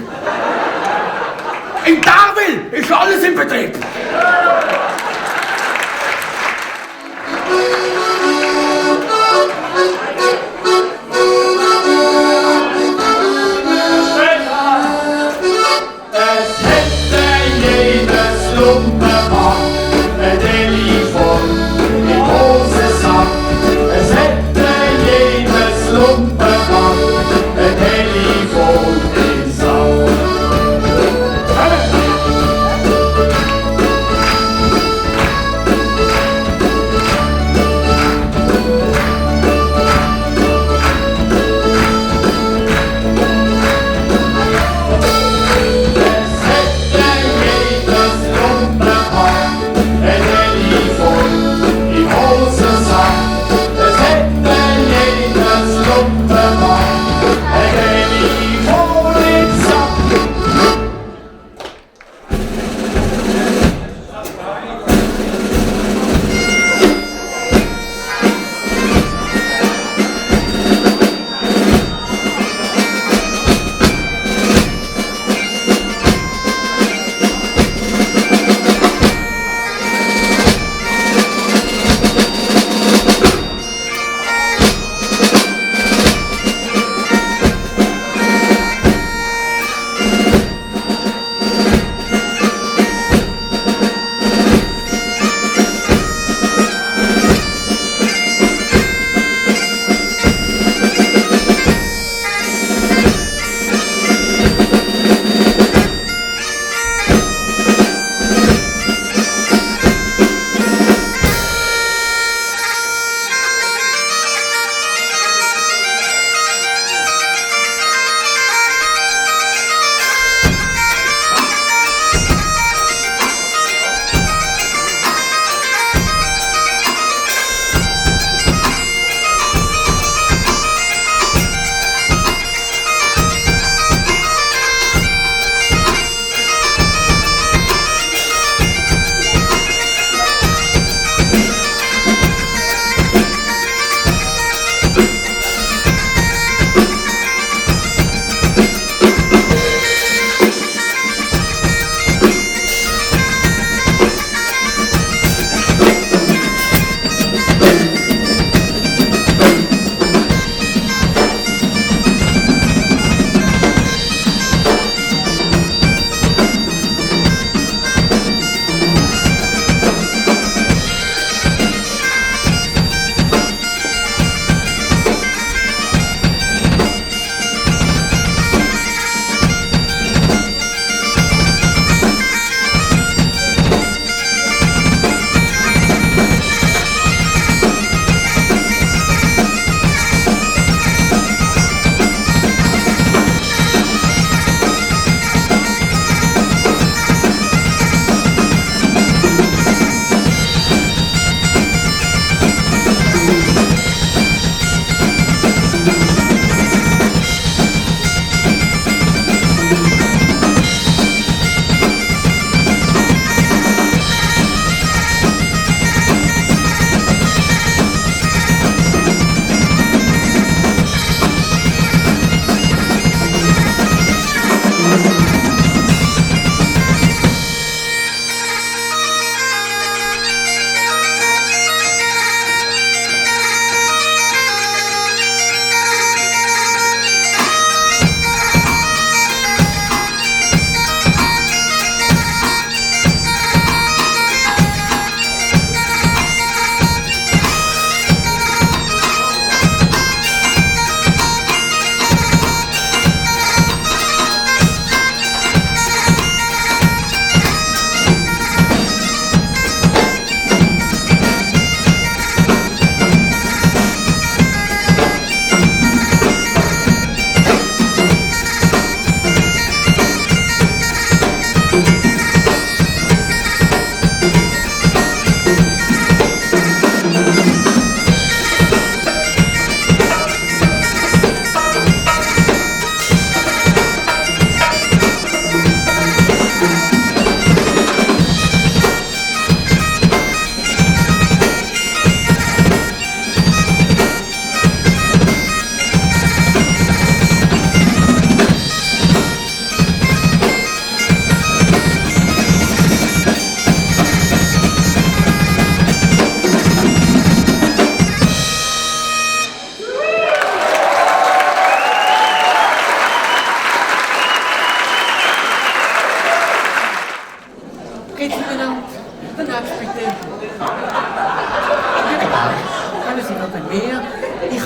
In Darwil ist alles im Betrieb. Es hätte jedes Lumpenpack ein Telefon im Hosensack. Es hätte jedes Lumpenpack ein Telefon im Sack.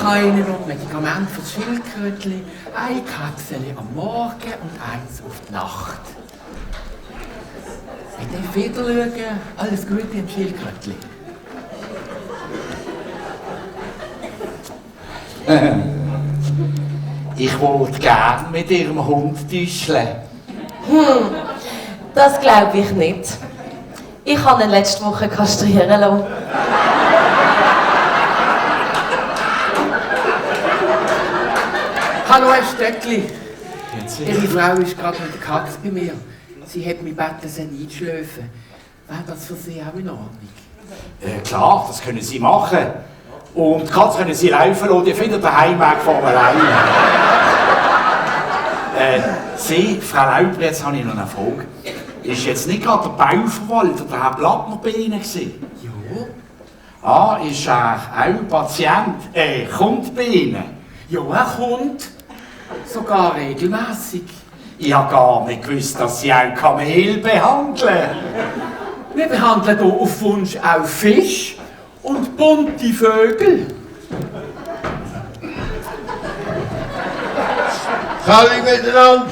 habe Ihnen noch Medikamente für das Schildkrötchen, eine Kapsel am Morgen und eins auf die Nacht. Mit dem Feder schauen, alles Gute im Schildkrötchen. Ich wollte gern mit Ihrem Hund tischeln. Das glaube ich nicht. Ich habe ihn letzte Woche kastrieren lassen. Hallo, Herr Stöckli. Ihre Frau ist gerade mit der Katze bei mir. Sie hat mich gebeten, sie einzuschlafen. Wäre das für Sie auch in Ordnung? Klar, das können Sie machen. Und die Katze können Sie laufen lassen, die findet den Heimweg von alleine. Sie, Frau Lauper, jetzt habe ich noch eine Frage. Ist jetzt nicht gerade der Bauverwalter, der Herr Plattner, bei Ihnen gewesen? Ja. Ah, ist er auch Patient, kommt bei Ihnen? Ja, er kommt. Sogar regelmäßig. Ich habe gar nicht gewusst, dass Sie auch Kamel behandeln. Wir behandeln hier auf Wunsch auch Fisch und bunte Vögel. Hallo miteinander.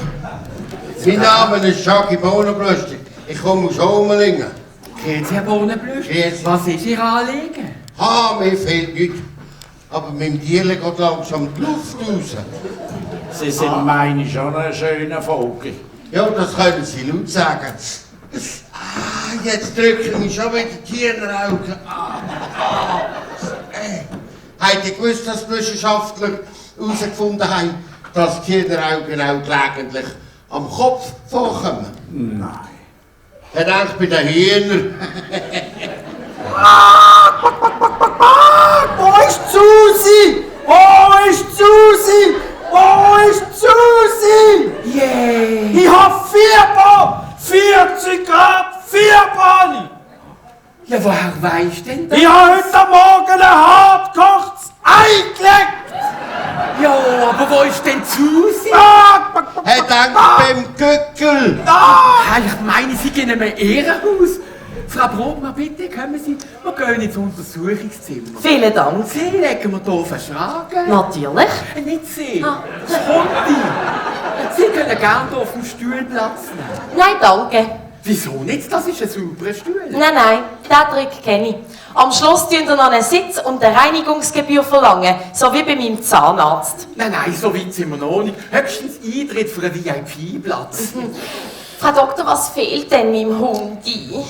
Mein Name ist Jackie Bohnenblüstig. Ich komme aus Omelingen. Grüezi, Herr Bohnenblüstig. Was ist Ihr Anliegen? Mir fehlt nichts. Aber mit dem Tierle geht langsam die Luft raus. Sie sind, meine ich, schon ein schöner Vogel. Ja, das können Sie laut sagen. Jetzt drücken mich schon wieder die Tieraugen. Habt ihr gewusst, dass die Wissenschaftler herausgefunden haben, dass die Tieraugen auch gelegentlich am Kopf vorkommen? Nein. Er denkt bei den Hühnern. Wo ist Susi? Wo ist Susi? Wo ist Susi? Yeah. Ich hab Fieber! 40 Grad Fieber! Ja, woher weisst denn das? Ich hab heute Morgen ein hartkochtes Ei gelegt! Ja, aber wo ist denn Susi? Er denkt beim Gückel. Ich meine, Sie gehen in ein Ehrenhaus. Frau Brotmann, bitte kommen Sie. Wir gehen ins Untersuchungszimmer. Vielen Dank. Sie legen wir hier verschlagen. Natürlich. Nicht Sie. Das Hundi. Sie können gerne hier auf dem Stuhl Platz nehmen. Nein, danke. Wieso nicht? Das ist ein sauberer Stuhl. Nein, den Trick kenne ich. Am Schluss tun wir noch einen Sitz und eine Reinigungsgebühr verlangen, so wie bei meinem Zahnarzt. Nein, so weit sind wir noch nicht. Höchstens Eintritt für einen VIP-Platz. Frau Doktor, was fehlt denn meinem Hundi?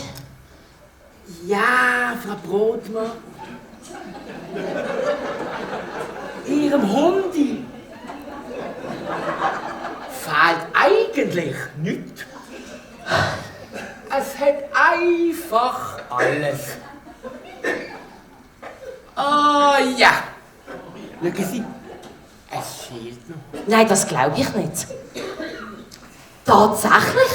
Ja, Frau Brotmann. Ihrem Hundi fehlt eigentlich nichts. Es hat einfach alles. Ja. Schauen Sie, es fehlt noch. Nein, das glaube ich nicht. Tatsächlich?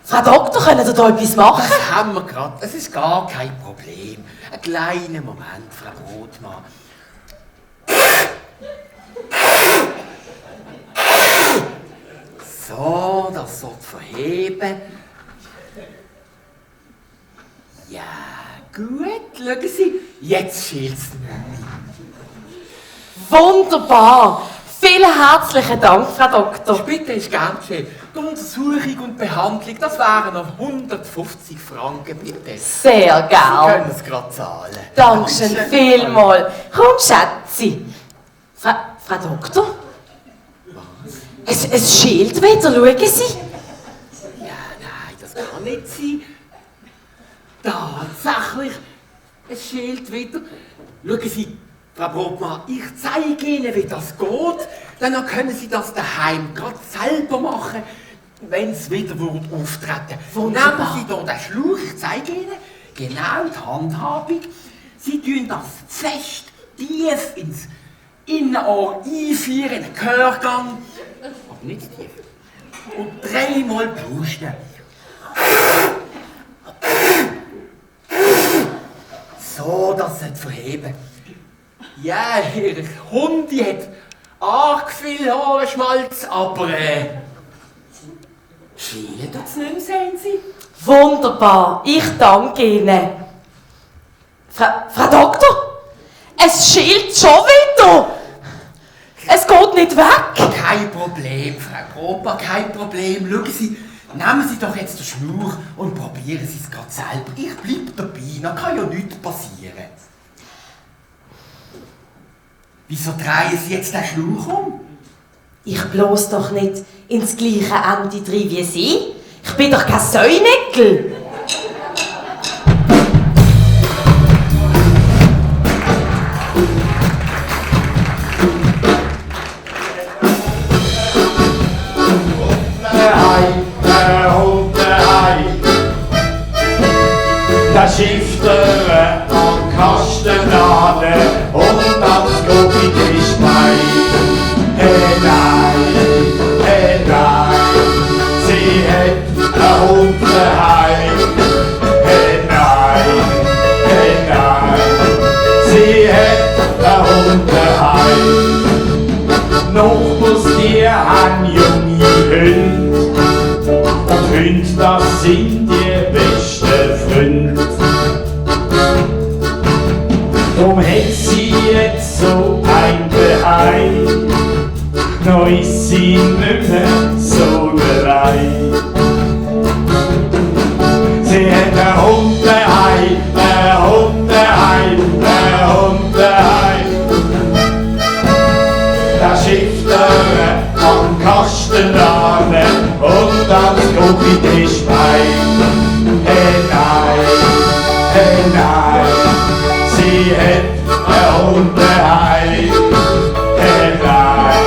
Frau Doktor, können Sie da etwas machen? Das haben wir gerade. Es ist gar kein Problem. Einen kleinen Moment, Frau Brotmann. So, das sollte verheben. Ja, gut. Schauen Sie, jetzt schält es nicht. Wunderbar. Vielen herzlichen Dank, Frau Doktor. Bitte, ist gern schön. Die Untersuchung und Behandlung, das wären noch 150 Franken, bitte. Sehr gern. Sie können es gerade zahlen. Dankeschön vielmals. Komm, Schätzi. Frau Doktor? Was? Es schält wieder, schauen Sie. Ja, nein, das kann nicht sein. Tatsächlich, es schält wieder. Schauen Sie, Frau Brotmann, ich zeige Ihnen, wie das geht. Dann können Sie das daheim gerade selber machen, wenn es wieder auftreten würde. Nehmen Sie hier den Schlauch, ich zeige Ihnen genau die Handhabung. Sie tun das fest tief ins Innenohr einführen, in den Gehörgang. Aber nicht tief. Und 3-mal pusten. So, das sollte verheben. Ja, Ihr Hundi hat arg viel Haarenschmalz, aber schälen tut's nicht mehr, sehen Sie? Wunderbar, ich danke Ihnen. Frau Doktor, es schält schon wieder. Es geht nicht weg. Kein Problem, Frau Proper, kein Problem. Schauen Sie, nehmen Sie doch jetzt den Schlauch und probieren Sie es gerade selber. Ich bleib dabei, da kann ja nichts passieren. Wieso drehen Sie jetzt den Schlauch um? Ich bloß doch nicht ins gleiche Ende rein wie Sie. Ich bin doch kein Säunickel. Der Schifter am Kastenladen und ans Gobi-Tischbein. Hey nein, sie hat einen Hund daheim. Hey nein, sie hat einen Hund daheim. Nachbars, die haben junge Hunde und Hunde, das sind die besten Freunde. Drum hat sie jetzt so ein Beheim, noch ist sie nicht mehr so allein. Sie hat einen Hund daheim, einen Hund daheim, einen Hund daheim. Der Schifter am Kastenladen und ans Gobi-Tischbein. Hey nein, sie hat einen Hund daheim. Hey nein,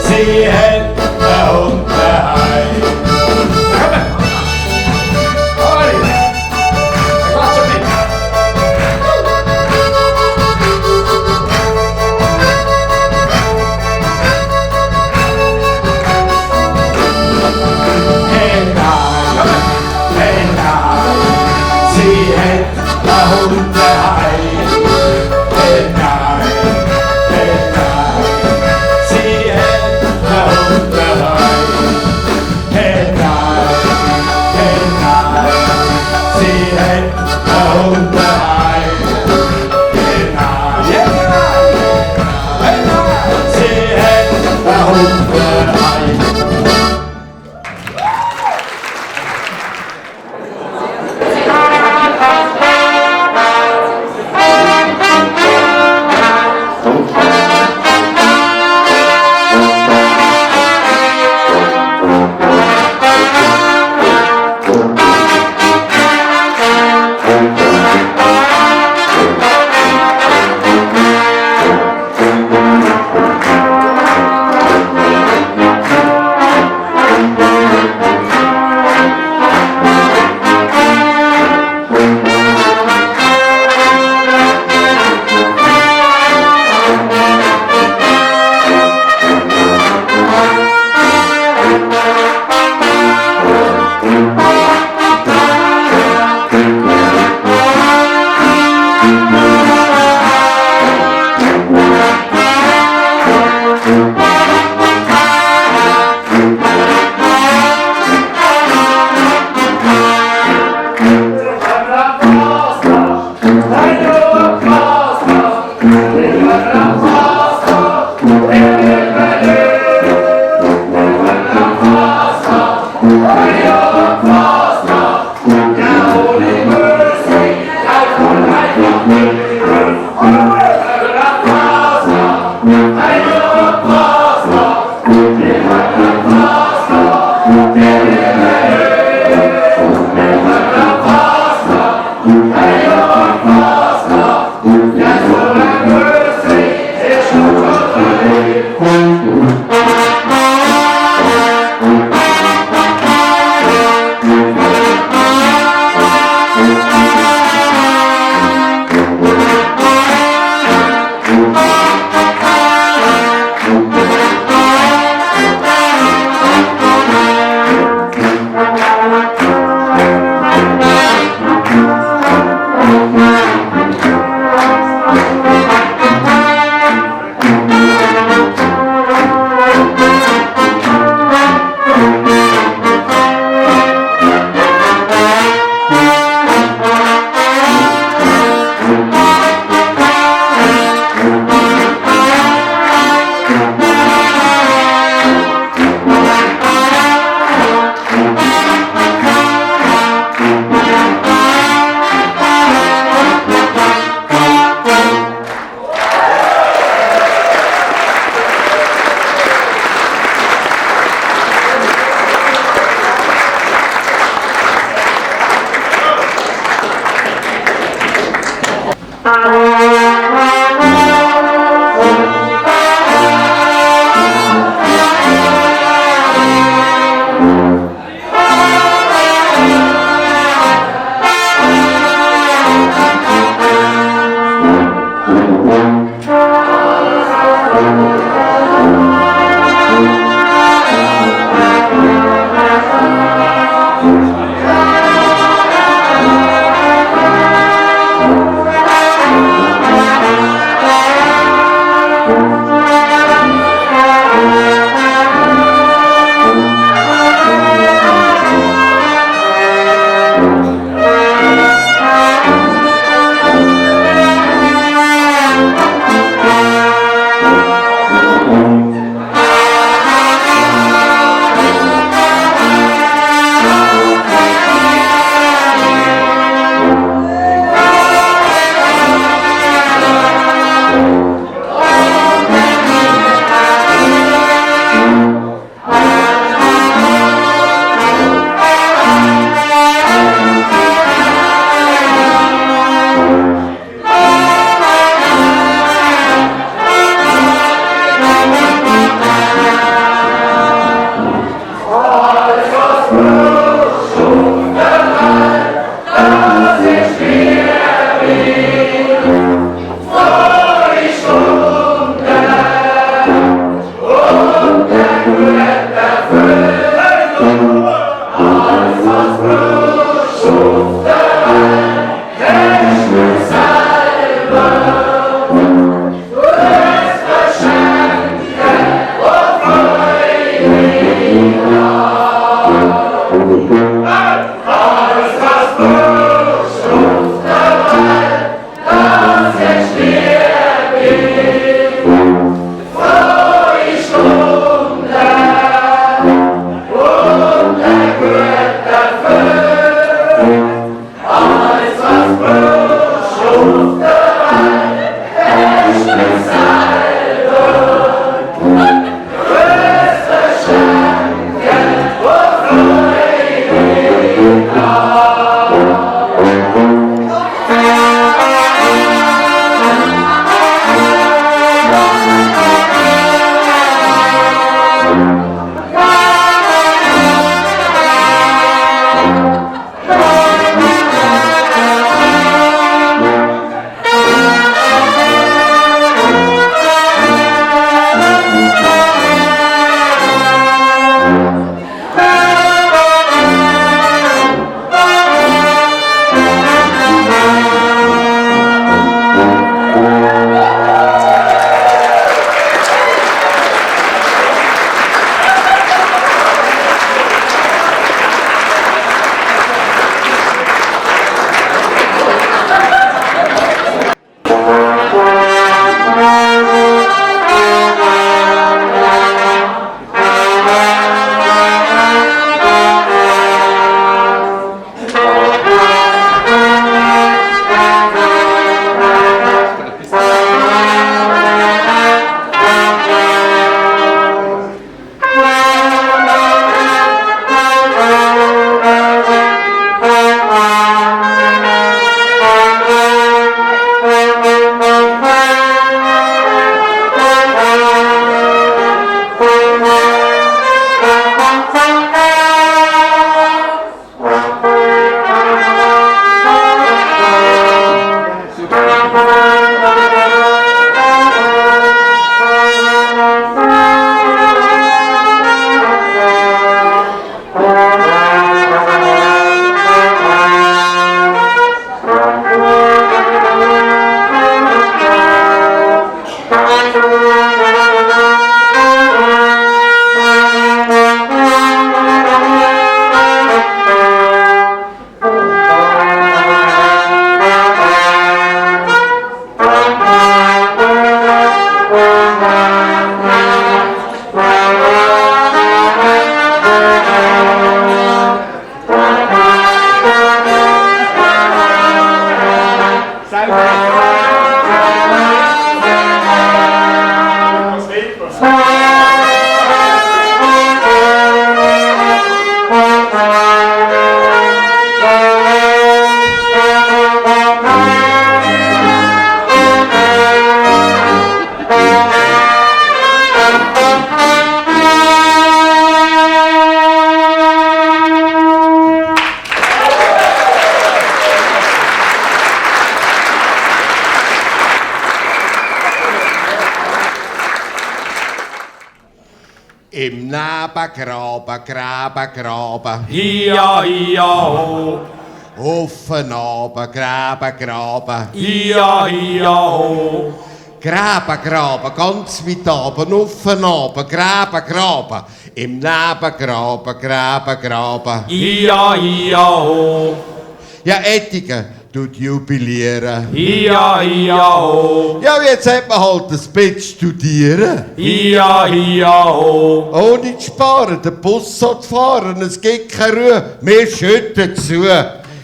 sie hat einen Hund daheim. Nebengraben, Graben. Ia, ia, ho. Offen Abend, Graben. Ia, ho. Graben, ganz weit oben, offen Abend, Graben. Im Nebengraben, Graben. Ia, ho. Ja, Ettigen tut jubilieren. Ia, ho. Ja, jetzt hat man halt ein bisschen studieren. Ia, ho. Ohne zu sparen, der Bus soll fahren, es gibt keine Ruhe, wir schütten zu.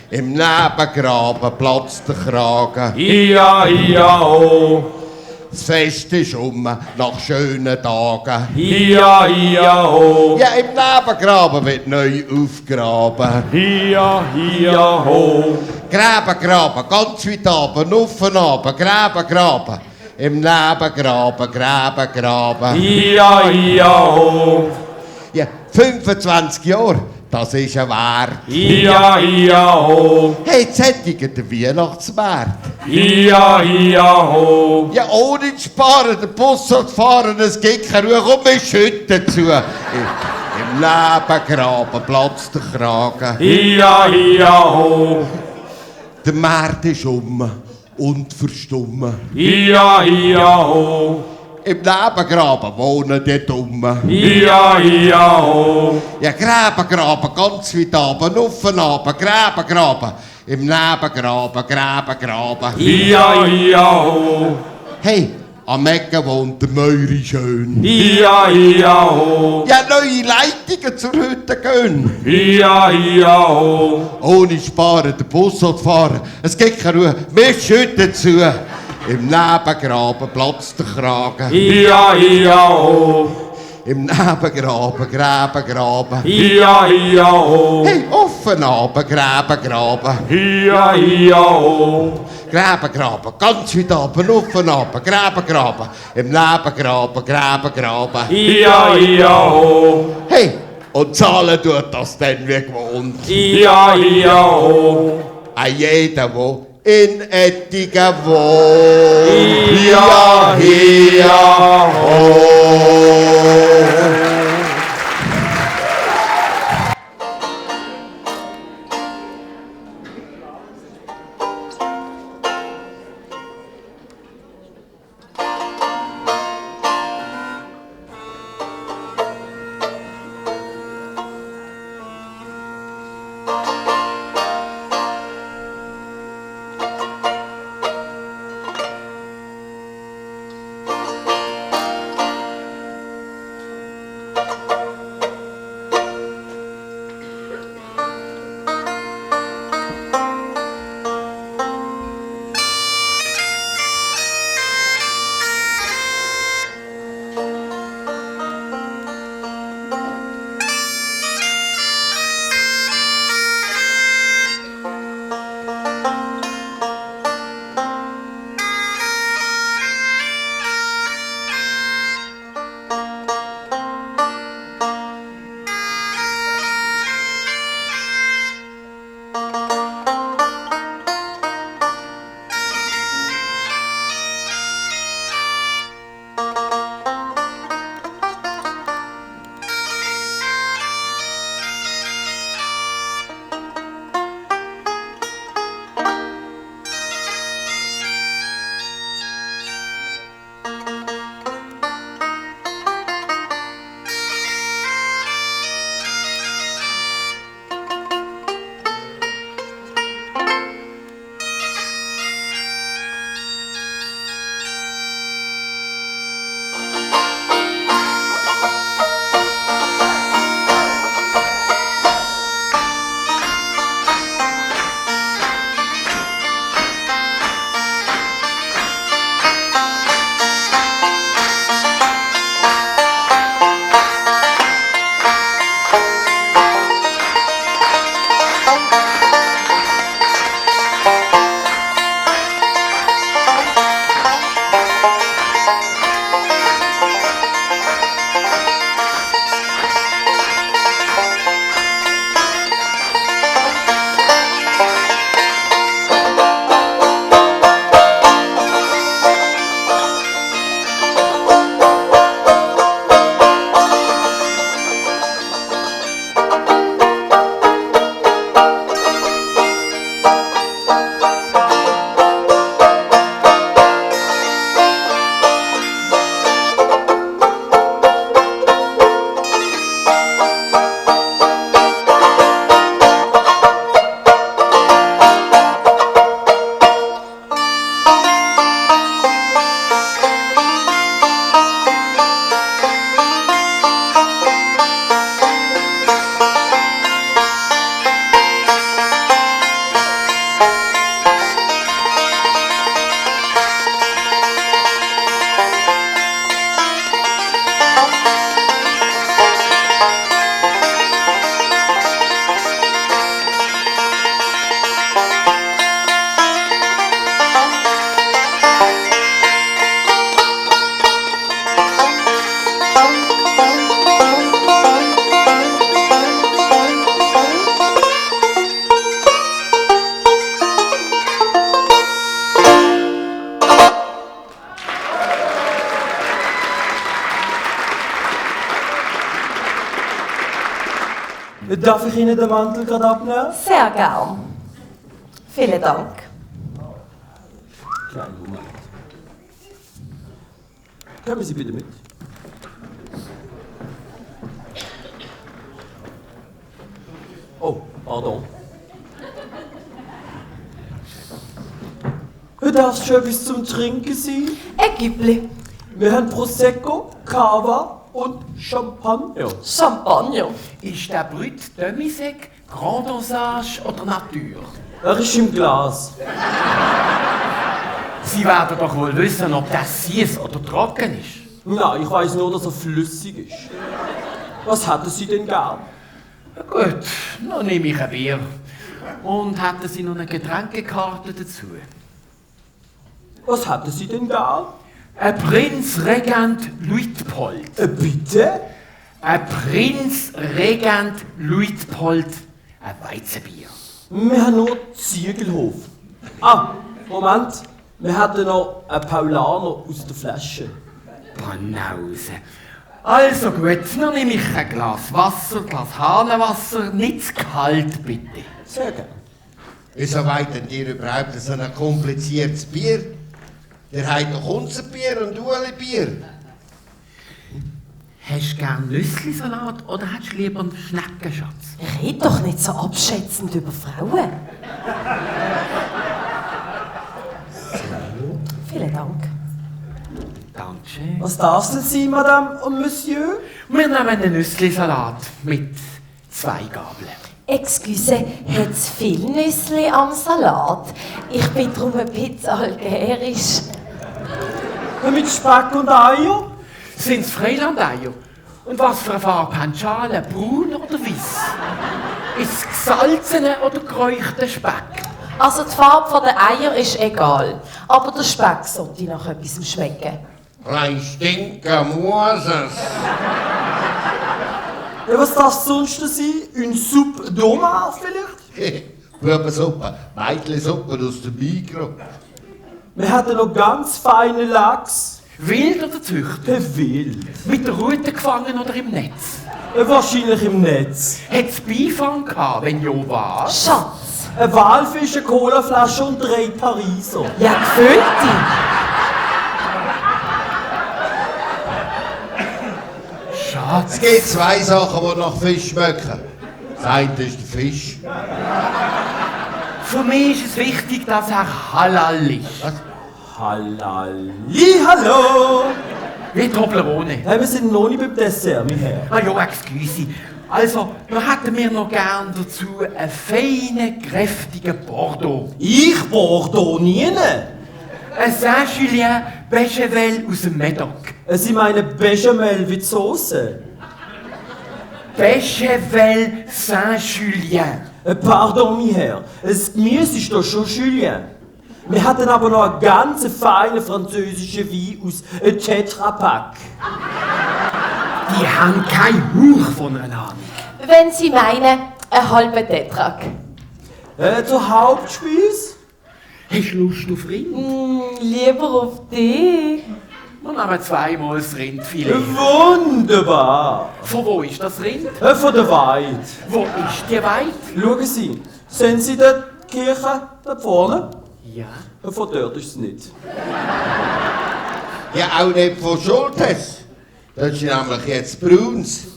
Im Nebengraben platzt der Kragen. Ia, ho. Das Fest ist nach schönen Tagen. Ia, ho. Ja, im Nebengraben wird neu aufgraben. Ia, ho. Graben, ganz weit oben, offen oben, Graben. Im Nebengraben, Graben. Ia, ho. Ja, 25 Jahre, das ist ein Wert. Ia, ho. Hey, Zettigen, der Weihnachtsmarkt. Ia, ho. Ja, ohne zu sparen, der Bus soll fahren, es gibt keine Ruhe, komm, wir schütten zu. Im Nebengraben platzt der Kragen. Ia, ho. Der Markt ist und verstummen. Ia, ho. Im Nebengraben wohnen die Dummen. Ia, ho. Ja, Graben, ganz weit oben, offen oben, Graben. Im Nebengraben, Graben. Ia, ho. Hey, am Ecken wohnt der Meuri schön. Ia, ho. Ja, neue Leitungen zur Hütte gehen. Ia, ho. Ohne sparen, der Bus soll fahren. Es gibt keine Ruhe, wir schütten zu. Im Nebengraben platzt der Kragen. Ia, ho. Im Nebengraben, Graben. Ia, ho. Hey, offen Abend, Graben. Ia, ho. Graben, ganz weit oben, offen Abend, Graben. Im Nebengraben, Graben. Ia, ho. Hey, und zahlen tut das dann wie gewohnt. Ia, ho. An jeder, der in Ettigen wohnt. Ia, ho. Darf ich Ihnen den Mantel gerade abnehmen? Sehr gern. Vielen Dank. Kleinen Moment. Kommen Sie bitte mit. Oh, pardon. Darf es schon etwas zum Trinken sein? Ein Güppli. Wir haben Prosecco, Cava und Champagner. Champagner. Ist der Brut Demisec, Grand Dosage oder Natur? Er ist im Glas. Sie werden doch wohl wissen, ob das süß oder trocken ist. Nein, ich weiss nur, dass er flüssig ist. Was hätten Sie denn gern? Gut, dann nehme ich ein Bier. Und hätten Sie noch eine Getränkekarte dazu? Was hätten Sie denn gern? Ein Prinz Regent Luitpold. Bitte? Ein Prinz Regent Luitpold. Ein Weizenbier. Wir haben nur Ziegelhof. Ah, Moment. Wir hätten noch einen Paulaner aus der Flasche. Banause. Also gut, dann nehme ich ein Glas Wasser, Glas Hahnenwasser, nicht zu kalt, bitte. Sehr gerne. Wieso wollt ihr überhaupt so ein kompliziertes Bier? Ihr habt doch unser Bier und Ueli Bier. Hast du gern Nüsslisalat oder hättest du lieber einen Schneckenschatz? Red doch nicht so abschätzend über Frauen. Vielen Dank. Dankeschön. Was darf es denn sein, Madame und Monsieur? Wir nehmen einen Nüsslisalat mit 2 Gabeln. Excuse, hat es viel Nüssli am Salat? Ich bin darum ein bisschen algerisch. Mit Speck und Eier? Sind es Freilandeier? Und was für eine Farbe haben die Schalen? Braun oder weiß? Ist es gesalzene oder geräuchter Speck? Also die Farbe der Eier ist egal, aber der Speck sollte nach etwas schmecken. Rein stinken muss es. Ja, was darf es sonst sein? Une Soupe d'Omar vielleicht? Bubensuppe, Mädchensuppe aus dem Mikro. Wir hätten noch ganz feine Lachs. Wild oder züchtet? Wild. Mit der Rute gefangen oder im Netz? Wahrscheinlich im Netz. Hat es Beifang gehabt? Wenn ja, was? Schatz. Ein Walfisch, eine Colaflasche und 3 Pariser. Ja, gefüllte. Schatz. Es gibt 2 Sachen, die nach Fisch schmecken. Das eine ist der Fisch. Für mich ist es wichtig, dass er halal ist. Was? Halali, hallo! Wie Toblerone. Hey, wir sind noch nicht beim Dessert, mein Herr. Ah ja, excuse. Also, dann hätten wir noch gern dazu einen feinen, kräftigen Bordeaux. Ich Bordeaux nie. Ein Saint-Julien Bechevel aus dem Médoc. Sie meinen Bechamel wie die Sauce? Bechevel Saint-Julien. Pardon, mein Herr. Das Gemüse ist doch schon Julien. Wir hatten aber noch einen ganz feinen französischen Wein aus Tetra Pak. Die haben keinen Hauch voneinander. Wenn Sie meinen, einen halben Tetrak. Der Hauptspeise? Hast du Lust auf Rind? Lieber auf dich. Wir nehmen 2-mal das Rindfilet. Wunderbar. Von wo ist das Rind? Von der Weide. Wo ist die Weide? Schauen Sie, sehen Sie die Kirche da vorne? Ja. Von dort ist es nicht. Ja, auch nicht von Schultes. Das ist nämlich jetzt Bruns.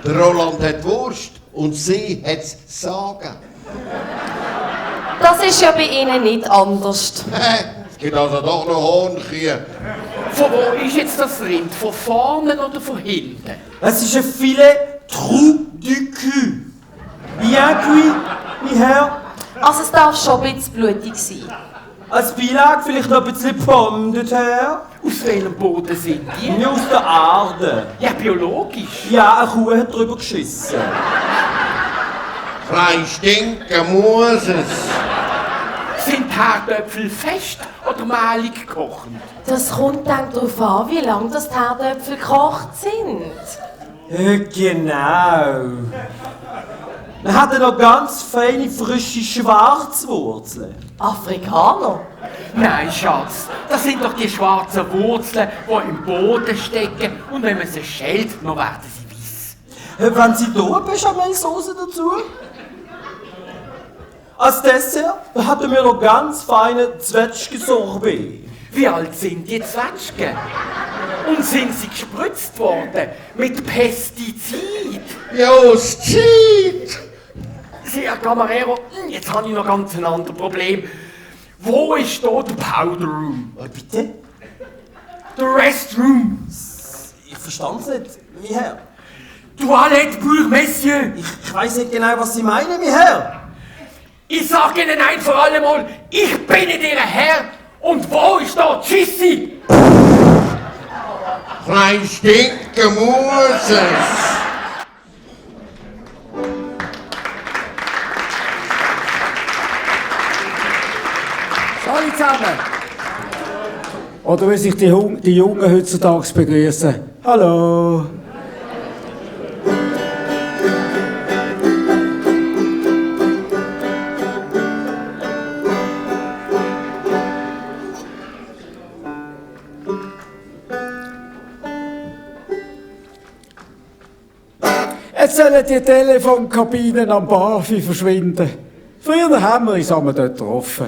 Der Roland hat Wurst und sie hat Sagen. Das ist ja bei Ihnen nicht anders. Es gibt also doch noch Hornkühe. Von wo ist jetzt das Rind? Von vorne oder von hinten? Es ist ein Filet Trou du Cul. Bien cuit, mein Herr. Also es darf schon ein bisschen blutig sein. Als Beilage vielleicht noch ein bisschen Pomme de terre. Aus welchem Boden sind die? Nicht aus der Erde. Ja, biologisch. Ja, eine Kuh hat drüber geschissen. Rein stinken muss es. Sind die Herdöpfel fest oder malig gekocht? Das kommt dann darauf an, wie lange das die Herdöpfel gekocht sind. Genau. Wir hatten noch ganz feine, frische Schwarzwurzeln. Afrikaner? Nein, Schatz, das sind doch die schwarzen Wurzeln, die im Boden stecken und wenn man sie schält, dann werden sie weiß. Wenn Sie da Bechamelsauce dazu? Als Dessert hatten wir noch ganz feine Zwetschgen-Sorbet. Wie alt sind die Zwetschgen? Und sind sie gespritzt worden mit Pestizid? Just Herr Camarero, jetzt habe ich noch ganz ein anderes Problem. Wo ist da der Powder Room? Bitte? Der Restroom. Ich verstand es nicht, mein Herr. Toilette pour Messieurs. Ich weiss nicht genau, was Sie meinen, mein Herr. Ich sage Ihnen ein für alle Mal, ich bin nicht Ihr Herr. Und wo ist da Tschissi? Klein Stinken muss es. Hallo zusammen! Oder wie sich die Jungen heutzutage begrüßen. Hallo! Jetzt sollen die Telefonkabinen am Bahnhof verschwinden. Früher haben wir uns einmal dort getroffen.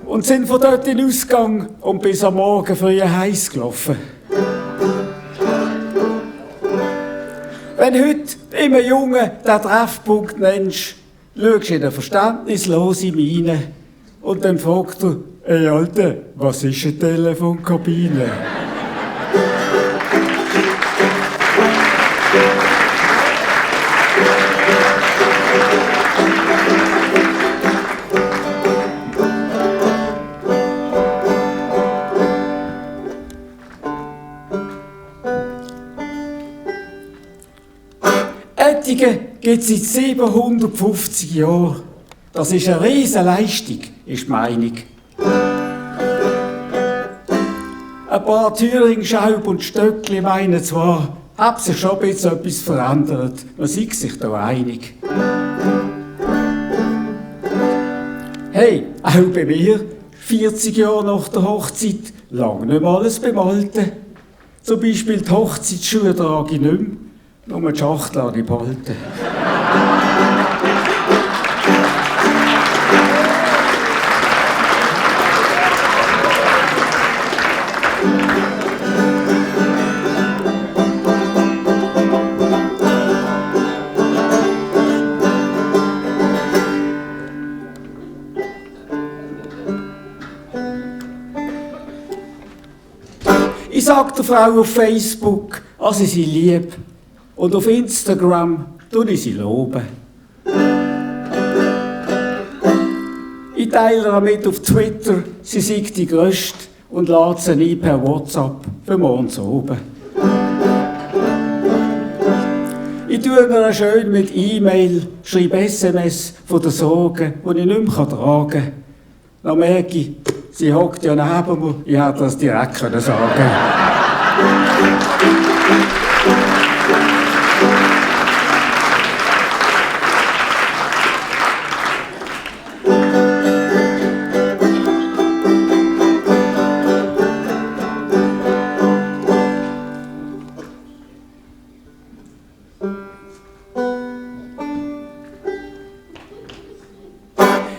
Und sind von dort in den Ausgang und bis am Morgen früh heiß gelaufen. Wenn heute immer Junge den Treffpunkt nennst, schaust du in eine verständnislose Miene und dann fragt er, ey Alter, was ist eine Telefonkabine? Ettigen gibt es seit 750 Jahren. Das ist eine riesige Leistung, ist die Meinung. Ein paar Thüring-Schaub und Stöckli meinen zwar, hat sich schon ein bisschen etwas verändert. Man sei sich da einig. Hey, auch bei mir, 40 Jahre nach der Hochzeit, lang nicht mal alles beim Alten. Zum Beispiel die Hochzeitsschuhe trage ich nicht mehr. Nur die Schachtel habe ich behalten. Ich sage der Frau auf Facebook, dass ich sie lieb. Und auf Instagram tue ich sie loben. Ich teile ihr mit auf Twitter, sie sei die Größte und lade sie ein per WhatsApp für morgens oben. Ich tue ihr schön mit E-Mail, schreibe SMS von den Sorgen, die ich nicht mehr tragen kann. Dann merke ich, sie hockt ja neben mir, ich hätte das direkt sagen können.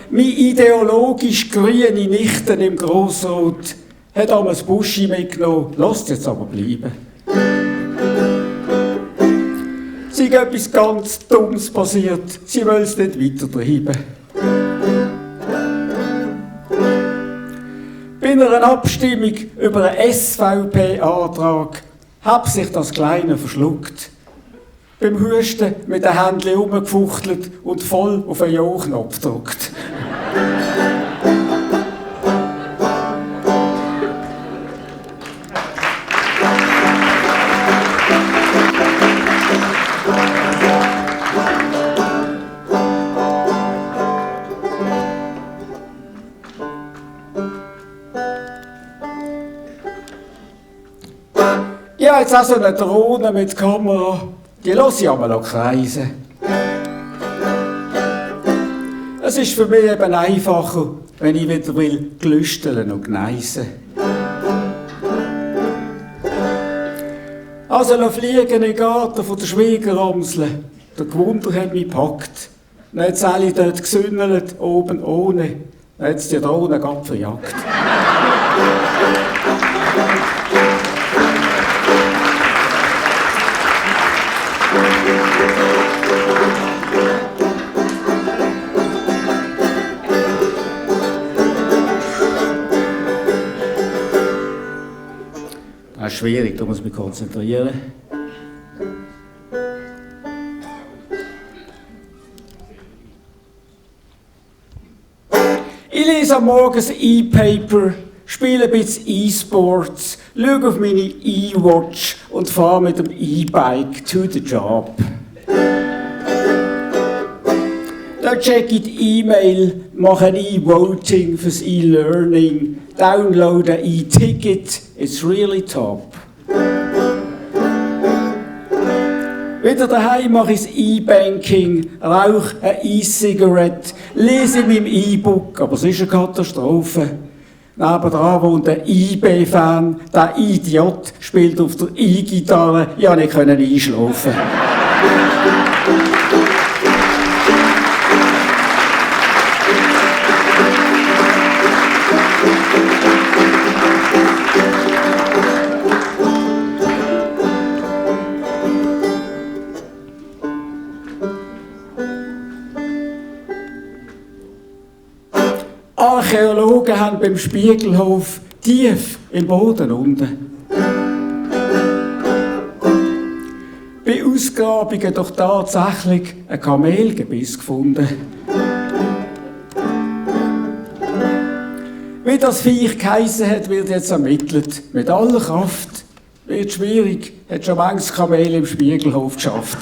Meine ideologisch grüne Nichten im Grossrot hat damals Buschi mitgenommen, lasst jetzt aber bleiben. Sie ist etwas ganz Dummes passiert, sie will es nicht weitertreiben. Bei einer Abstimmung über einen SVP-Antrag hat sich das Kleine verschluckt. Beim Husten mit den Händchen rumgefuchtelt und voll auf den Ja-Knopf gedrückt. Ja, jetzt auch so eine Drohne mit Kamera, die lasse ich einmal kreisen. Es ist für mich eben einfacher, wenn ich wieder will glüsteln und gneisen. Also fliegen in den Garten von der Schwiegeramsel. Der Gewunder hat mich gepackt. Dann hat alle dort gesündelt, oben ohne. Dann hat es die Drohnen gerade verjagt. Das ist schwierig, da muss ich mich konzentrieren. Ich lese am Morgen das E-Paper, spiele ein bisschen E-Sports, schaue auf meine E-Watch und fahre mit dem E-Bike to the job. Dann checke ich die E-Mail, mache ein E-Voting fürs E-Learning, download ein E-Ticket, it's really top. Wieder daheim mache ich das E-Banking, rauche eine E-Cigarette, lese in meinem E-Book, aber es ist eine Katastrophe. Nebendran wohnt ein IB-Fan, der Idiot spielt auf der E-Gitarre, ja nicht einschlafen. Archäologen haben beim Spiegelhof tief im Boden unten bei Ausgrabungen doch tatsächlich ein Kamelgebiss gefunden. Wie das Viech geheissen hat, wird jetzt ermittelt. Mit aller Kraft. Wird schwierig, hat schon manches Kamel im Spiegelhof geschafft.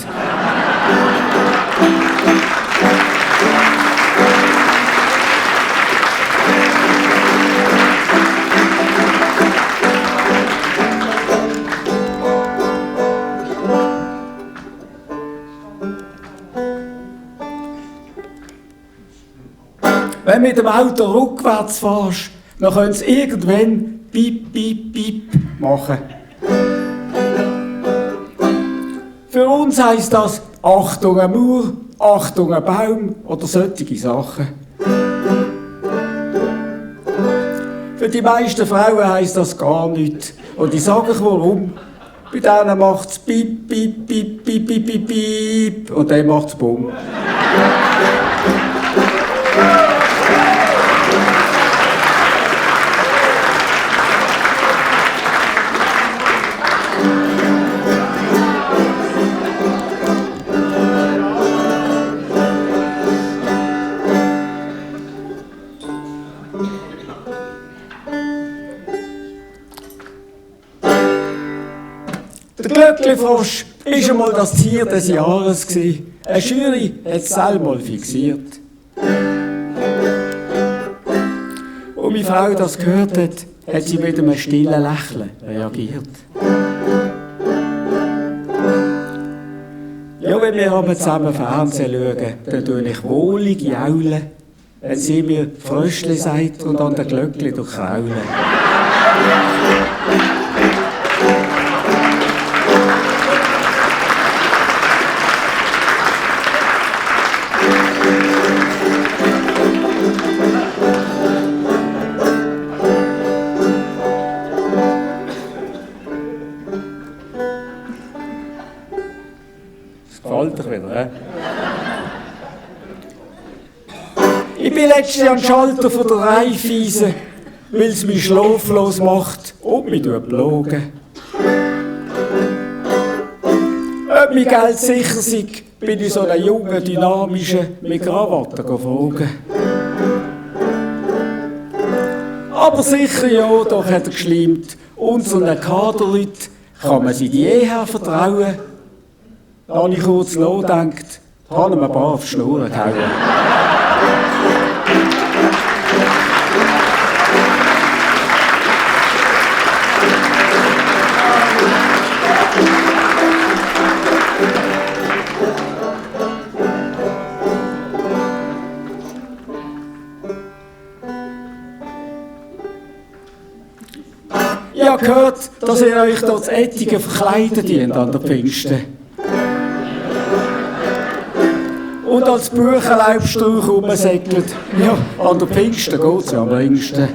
Wenn du mit dem Auto rückwärts fährst, dann können sie irgendwann piep, piep, piep machen. Für uns heisst das Achtung ein Mauer, Achtung ein Baum oder solche Sachen. Für die meisten Frauen heisst das gar nichts. Und ich sage euch warum. Bei denen macht es piep, piep, piep, piep, piep, piep, piep und dann macht es bumm. Der Glöckli-Frosch war einmal das Tier des Jahres. Eine Jury hat es einmal fixiert. Und meine Frau das gehört hat, hat sie mit einem stillen Lächeln reagiert. Ja, wenn wir aber zusammen Fernsehen schauen, dann tue ich wohlig jaulen, wenn sie mir Fröschli sagt und an den Glöckli durchkraulen. Gefällt dir wieder, hä? Ich bin letztes Jahr am Schalter von der Raiffeisen, weil es mich schlaflos macht und mich belogen. Ob mein Geld sicher sei, bin ich so einen jungen, dynamischen mit Krawatte geflogen. Aber sicher ja, doch hat er geschleimt. Unseren Kaderleuten kann man sie jeher vertrauen. Da habe ich kurz nachgedacht, habe ihm ein paar auf die Schnur gehauen. Ich hatte gehört, dass ihr euch hier zu Ettigen verkleiden dient an der Pfingsten. Und als Buchenlaubstrauch rumsäckelt. Ja, an der Pfingsten geht es ja am längsten.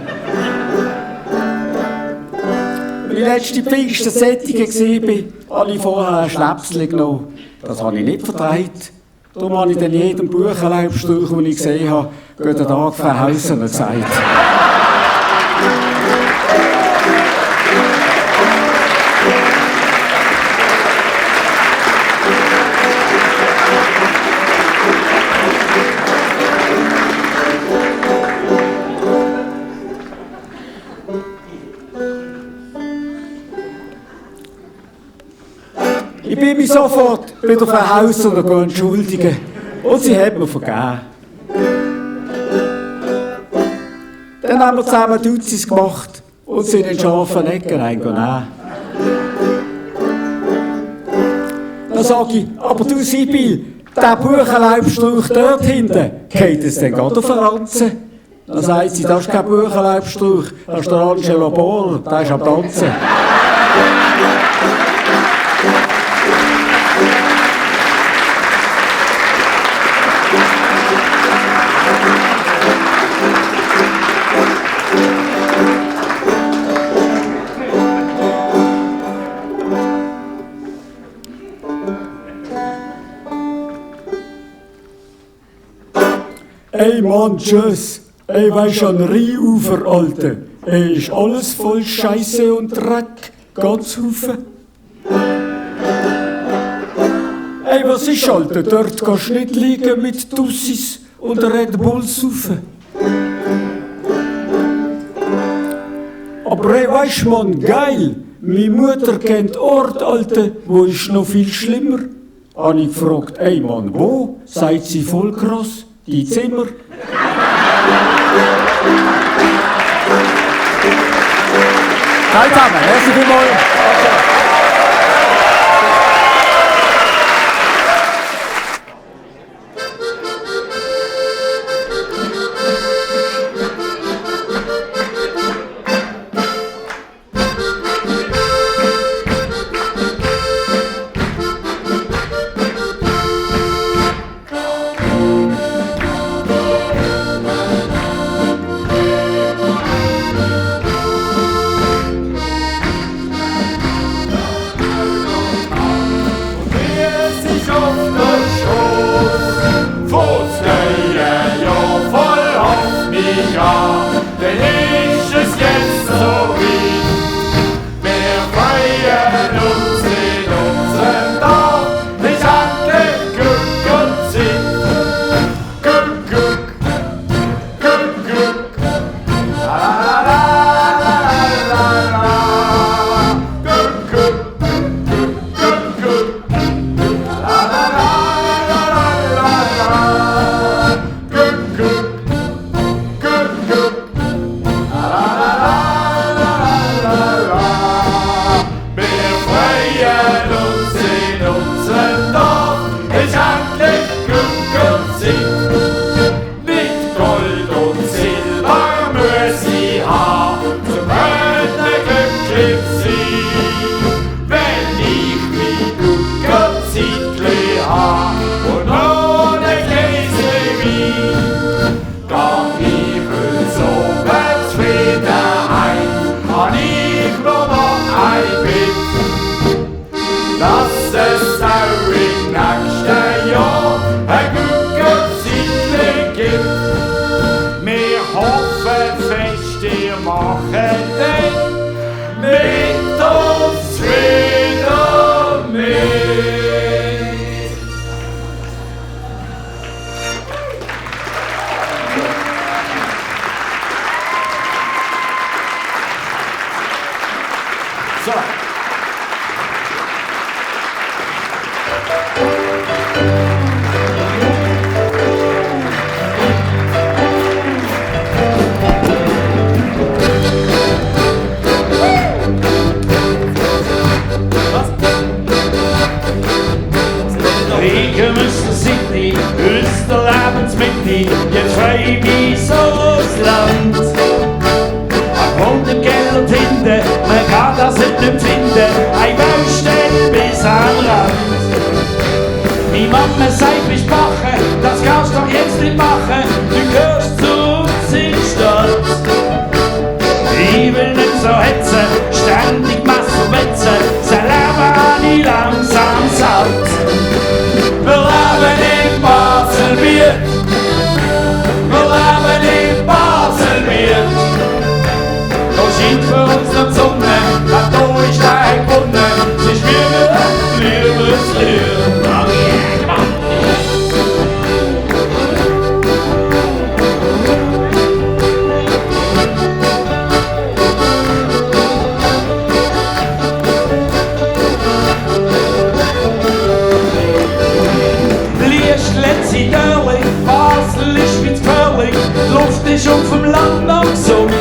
Als ich letzte Pfingsten Sättigen war, habe ich vorher ein Schnäpsel genommen. Das habe ich nicht vertreibt. Darum habe ich dann jedem Buchenlaubstrauch, den ich gesehen habe, guten Tag verhausen gesagt. Ich bin mich sofort bei der Verhauserin entschuldigen und sie hat mir vergeben. Dann haben wir zusammen Duzis gemacht und sind in den scharfen Ecken reingegangen. Dann sage ich, aber du Sibyl, der Buchenlaubstrauch dort hinten, geht es denn gerade auf den Ranzen? Dann sagt sie, das ist kein Buchenlaubstrauch, das ist der Angelo Bohr, der ist am Tanzen. Ey Mann, tschüss. Ey, weisst an Rheinufer, Alter. Ey, ist alles voll Scheiße und Dreck. Ganz Haufen. Ey, was ist, Alter? Dort kannst du nicht liegen mit Tussis und Red Bull saufen. Aber ey, weisst Mann, geil. Meine Mutter kennt Ort, Alter. Wo ist noch viel schlimmer? Habe ich gefragt, ey Mann, wo? Seid sie voll krass? Die Zimmer. Zeit haben wir, merci vielmals. Jetzt Mama sagt, bist Bache, das kannst du doch jetzt nicht machen. Du gehörst zu uns in die Stadt. Ich will nicht so hetzen, ständig Messer wetzen, sein Leben habe ich langsam satt. Wir leben in Baselbiet, wir leben in Baselbiet. Da scheint für uns noch die Sonne, da ist der gewonnen. Es ist wie ein Liebeslied. Oh yeah, come on. Basel ist wie Curling, die Luft ist auf dem Land noch gesund.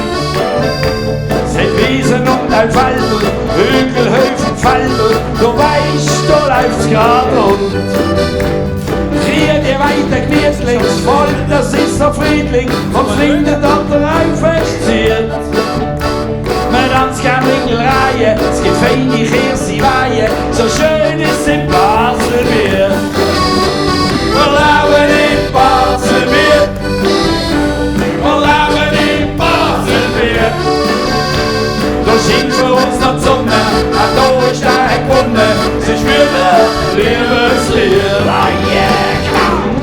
Es hat Wiesen und ein Felder, Hügel, Höfe, Felder, du weisst, da läuft's grad rund. Krieg die weiter gemütlich, das Volk, das ist so friedlich, und findet an der Reihe festzieht. Man tanzt gern Ringelreihe, es gibt feine Kirschweihe, so schön ist in Basel wird. Wir leben in Baselbiet, wir leben in Baselbiet. Da scheint für uns noch die Sonne, auch da ist der gewonnen. Es ist wie ein Liebeslied, oh yeah, come on.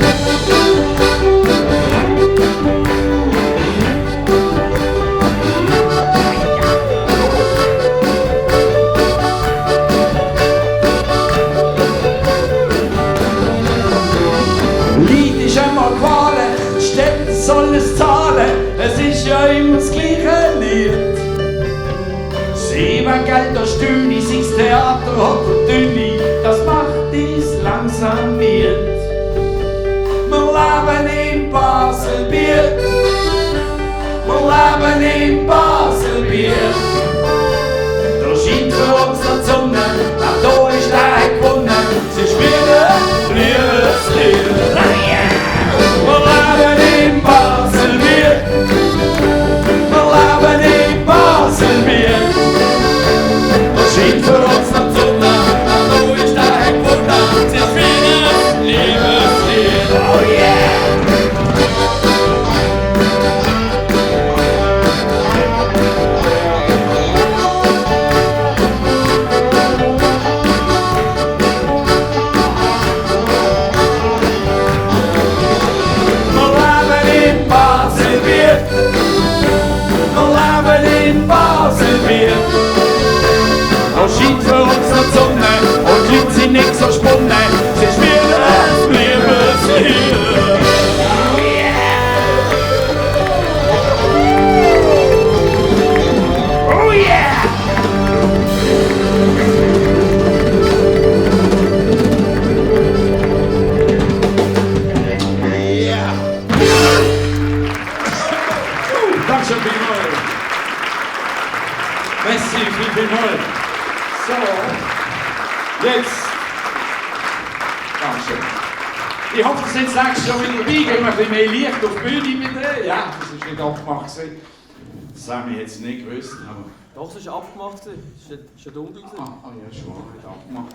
Soll es zahlen, es ist ja immer das gleiche Lied. Sieh, wenn Geld aus Stühni, sei's Theater oder Dünni, das macht dies langsam miert. Wir leben in Baselbiet, wir leben in Baselbiet. Da scheint für uns noch die Sonne, auch da ist der gewonnen. Es ist wie ein Liebeslied. Wir leben in Baselbiet, wir leben in Baselbiet. Da scheint für uns noch die Sonne, auch da ist der gewonnen. Es ist wie ein Liebeslied, oh yeah. Da scheint für uns noch die Sonne und die Leute sind nicht so spunnen. Es ist wie ein Liebeslied. Oh yeah! Oh yeah! Dankeschön vielmals. Merci vielmals. So, jetzt. Dankeschön. Ich hoffe, ihr seid das nächste Jahr wieder dabei. Gehen wir ein bisschen mehr Licht auf die Bühne bitte. Ja, das ist nicht abgemacht. Das haben wir jetzt nicht gewusst. Aber doch, es war abgemacht. Es war schon dunkel. Ja, schon nicht abgemacht.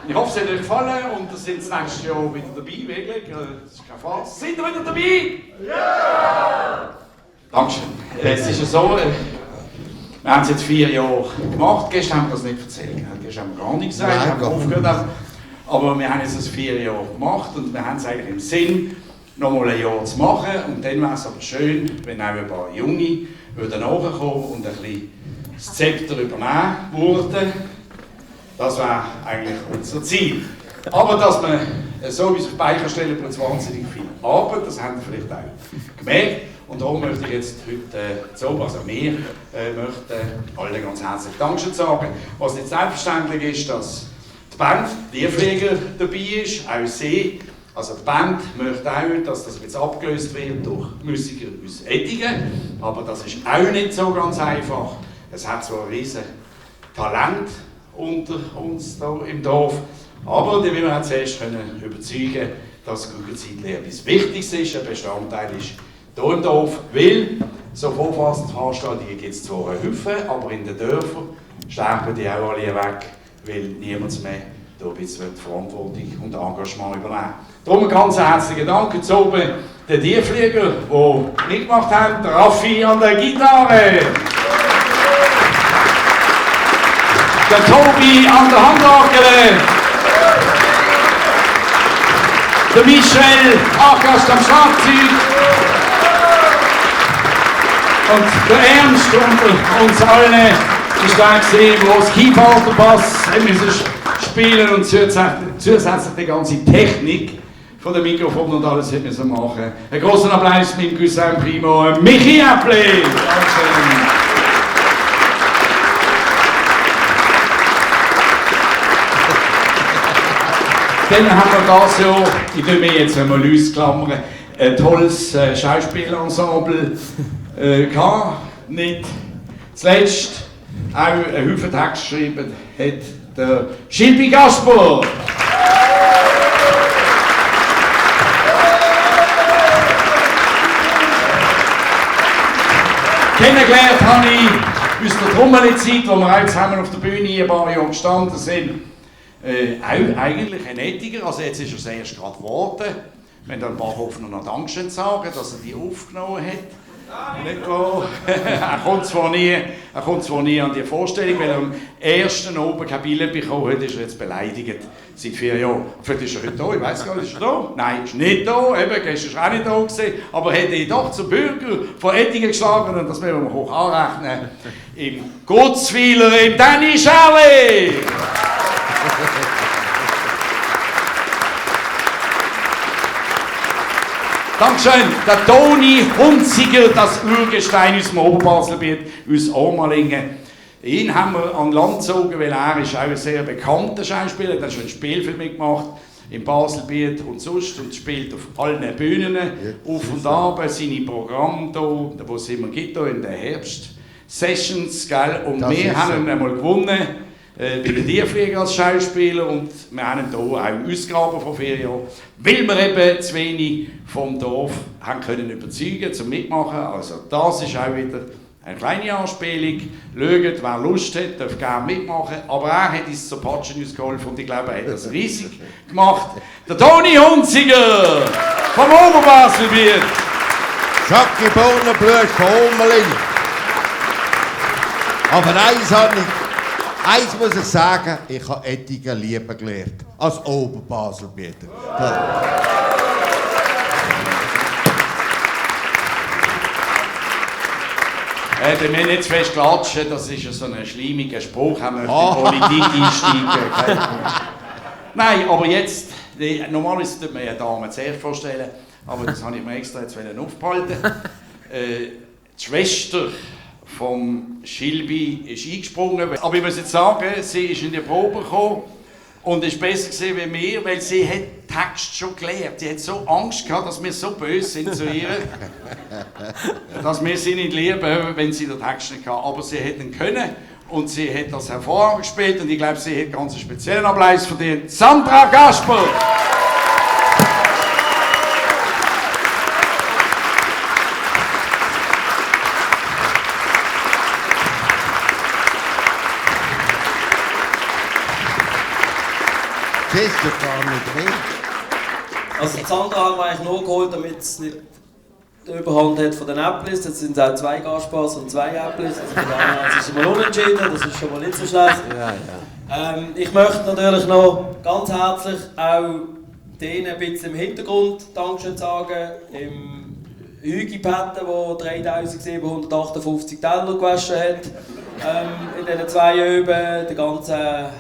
Ich hoffe, es hat euch gefallen und ihr seid das nächste Jahr wieder dabei. Wirklich. Das ist kein Fall. Sind ihr wieder dabei? Ja! Dankeschön. Es ist ja so. Wir haben es jetzt 4 Jahre gemacht. Gestern haben wir das nicht erzählt. Gestern haben wir gar nichts gesagt. Nein, haben wir aufgehört. Aber wir haben jetzt das 4 Jahre gemacht und wir haben es eigentlich im Sinn, noch mal ein Jahr zu machen. Und dann wäre es aber schön, wenn auch ein paar Junge nachkommen und ein bisschen das Zepter übernehmen würden. Das wäre eigentlich unser Ziel. Aber dass man so wie sich auf die Beine stellen, braucht es wahnsinnig viel Arbeit. Das haben wir vielleicht auch gemerkt. Und darum möchte ich jetzt heute also wir möchten allen ganz herzlich Dankeschön sagen. Was nicht selbstverständlich ist, dass die Band Tierpfleger dabei ist, auch sie. Also die Band möchte auch, dass das jetzt abgelöst wird durch Musiker aus Ettigen. Aber das ist auch nicht so ganz einfach. Es hat zwar ein riesen Talent unter uns hier im Dorf, aber die will man auch zuerst überzeugen, dass Guggenzeitler etwas Wichtiges ist, ein Bestandteil ist hier im Dorf, weil so Vorfassensveranstaltungen gibt es zwar Haufen, aber in den Dörfern sterben die auch alle weg, weil niemand mehr da ein bisschen Verantwortung und Engagement übernehmen. Darum einen ganz herzlichen Dank jetzt oben den Tiefflieger, die mitgemacht haben, der Raffi an der Gitarre, der Tobi an der Handorgel, der Michel Achgast am Schlagzeug und der Ernst unter uns allen ist da gesehen, wo das Keyboard, der Bass spielen und zusätzlich die ganze Technik von dem Mikrofon und alles müssen machen. Einen großen Applaus mit dem Cousin Primo, Michi Äppli! Dann haben wir das Jahr, ich tue mir jetzt einmal ausklammern, ein tolles Schauspielensemble gehabt. Nicht zuletzt auch einen Haufen Text geschrieben hat der Schilpi Gasper. Kennengelernt habe ich aus der Trommelzeit, wo wir jetzt haben auf der Bühne ein paar Jahre gestanden sind, auch eigentlich ein Ethiker, also jetzt ist er es erst gerade geworden. Wir dann ein paar Hoffnung noch Dankeschön sagen, dass er die aufgenommen hat. Nicht wahr? Er kommt zwar nie an die Vorstellung, weil er am ersten oben kein Billett bekommen hat, ist er jetzt beleidigt. Seit 4 Jahren. Vielleicht ist er heute da, ich weiß gar nicht, ist er da? Nein, ist nicht da, eben, gestern ist er auch nicht da gewesen, aber er hätte ihn doch zum Bürger von Ettingen geschlagen und das müssen wir hoch anrechnen. Im Gutzwiler, im Danny Scherli! Dankeschön, der Toni Hunziger, das Urgestein aus dem Oberbaselbiet, aus Ohrmalingen. Ihn haben wir an Land gezogen, weil er ist auch ein sehr bekannter Schauspieler, er hat schon einen Spielfilm mitgemacht im Baselbiet und sonst und spielt auf allen Bühnen auf und ab seine Programme hier, wo es immer gibt, hier in den Herbst-Sessions, gell? Und das wir haben ihn einmal gewonnen. Bei den Tierflieger als Schauspieler und wir haben hier auch Ausgaben von 4 Jahren, weil wir eben zu wenig vom Dorf haben können überzeugen zum Mitmachen. Also das ist auch wieder eine kleine Anspielung. Schaut, wer Lust hat, darf gerne mitmachen. Aber er hat uns zur Patschen ausgeholfen und ich glaube, er hat das riesig gemacht. Der Toni Hunziger vom Oberbaselbiet. Schackgeborener Blut von Omerling. Aber eins muss ich sagen, ich habe Ettingen lieben gelernt, als Oberbaselbieter. Wir müssen nicht zu fest klatschen, das ist so ein schleimiger Spruch, haben wir in die Politik einsteigen. Nein, aber jetzt, normalerweise tut man ja Damen zuerst vorstellen, aber das habe ich mir extra jetzt aufgehalten. Die Schwester vom Schilbi ist eingesprungen. Aber ich muss jetzt sagen, sie ist in die Probe gekommen und ist besser gewesen wie wir, weil sie hat Text schon gelernt. Sie hat so Angst gehabt, dass wir so böse sind zu ihr, dass wir sie nicht lieben, wenn sie den Text nicht kann. Aber sie hat ihn können und sie hat das hervorragend gespielt und ich glaube, sie hat ganz einen speziellen Applaus verdient. Sandra Gasper! Das ist ja gar nicht mehr. Also Sandra haben wir eigentlich nur geholt, damit es nicht die Überhand hat von den Äpplis. Jetzt sind es auch 2 Gaspars und 2 Äpplis. Also von daher ist es mal unentschieden, das ist schon mal nicht so schlecht. Ich möchte natürlich noch ganz herzlich auch denen ein bisschen im Hintergrund Dankeschön sagen. Im Hügi-Patten, der 3758 Teller gewaschen hat. In diesen 2 Öben, die ganzen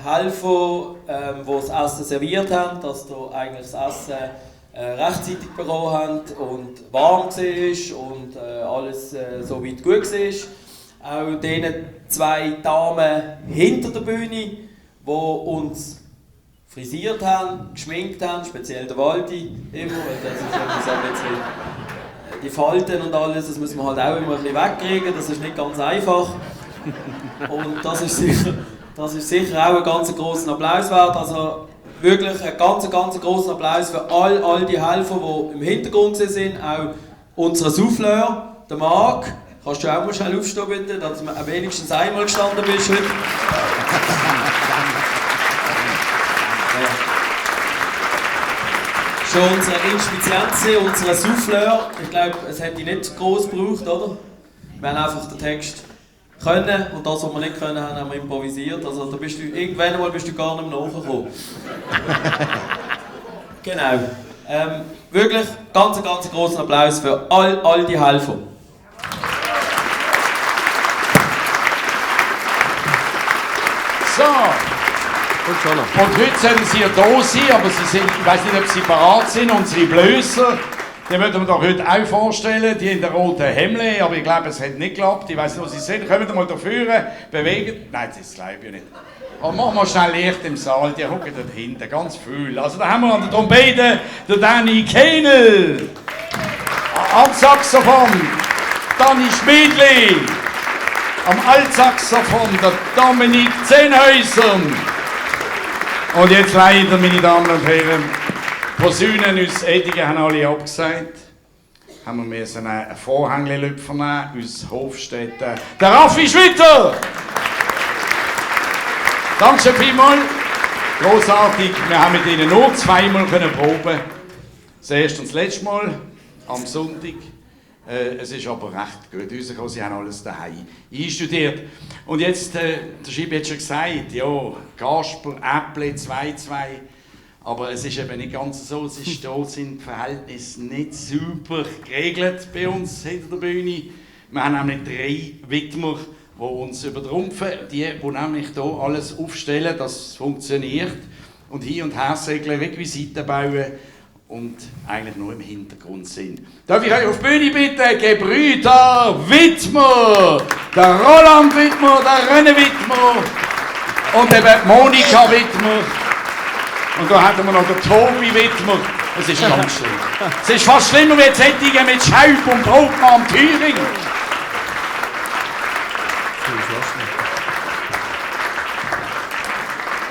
Helfer, die das Essen serviert haben, dass ihr eigentlich das Essen rechtzeitig bekommen habt und warm war und alles so weit gut war. Auch diesen 2 Damen hinter der Bühne, die uns frisiert haben, geschminkt haben, speziell der Waldi immer, weil das ist immer so ein bisschen, die Falten und alles, das muss man halt auch immer ein bisschen wegkriegen, das ist nicht ganz einfach. Und das ist sicher auch einen ganz grossen Applaus wert. Also wirklich einen ganz grossen Applaus für all die Helfer, die im Hintergrund sind. Auch unser Souffleur, der Marc. Kannst du auch mal schnell aufstehen bitte, dass du wenigstens einmal gestanden bist heute. Schon unsere Inspizienz, unser Souffleur. Ich glaube, es hätte nicht groß gebraucht, oder? Wir haben einfach den Text können und das, was wir nicht können, haben wir improvisiert. Also da bist du, irgendwann einmal bist du gar nicht mehr nachgekommen. Genau. Wirklich ganz großen Applaus für all die Helfer. So. Und heute sollen sie ja da sein, aber sie sind, ich weiß nicht, ob sie parat sind, unsere Blöser. Die würden wir doch heute auch vorstellen, die in der roten Hemle, aber ich glaube, es hat nicht geklappt. Ich weiß nicht, wo sie sind. Kommen wir mal da vorne, bewegen. Nein, das glaube ich nicht. Aber machen wir schnell Licht im Saal, die gucken dort hinten, ganz viel. Also da haben wir an der Trompete den Danny Kehnel. Am Saxophon Danny Schmidli. Am Altsaxophon der Dominik Zehnhäuser. Und jetzt leider, meine Damen und Herren, Posaunen aus Edigen haben alle abgesagt. Haben wir müssen einen Vorhänglöpfer nehmen aus Hofstetten. Der Raffi Schwitter! Danke vielmals. Grossartig. Wir haben mit ihnen nur zweimal proben. Das erste und das letzte Mal am Sonntag. Es ist aber recht gut rausgekommen, sie haben alles daheim einstudiert. Und jetzt, der Schibi hat schon gesagt, ja, Gasper, Äpple, 2-2. Aber es ist eben nicht ganz so, es ist da sind die Verhältnisse nicht super geregelt bei uns hinter der Bühne. Wir haben nämlich 3 Widmer, die uns übertrumpfen, die nämlich hier alles aufstellen, dass es funktioniert. Und hin und her segeln, Requisiten bauen und eigentlich nur im Hintergrund sind. Darf ich euch auf die Bühne bitten, Gebrüder Wittmer, der Roland Wittmer, der René Wittmer und eben Monika Wittmer. Und da hätten wir noch den Tobi Wittmer. Es ist ganz schlimm. Es ist fast schlimmer wie Zettigen mit Schaub und Brotmann am Thüring.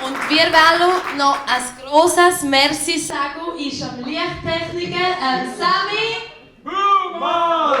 Und wir wollen noch ein grosses Merci sagen, ist am Lichttechniker Sammy Buhmann.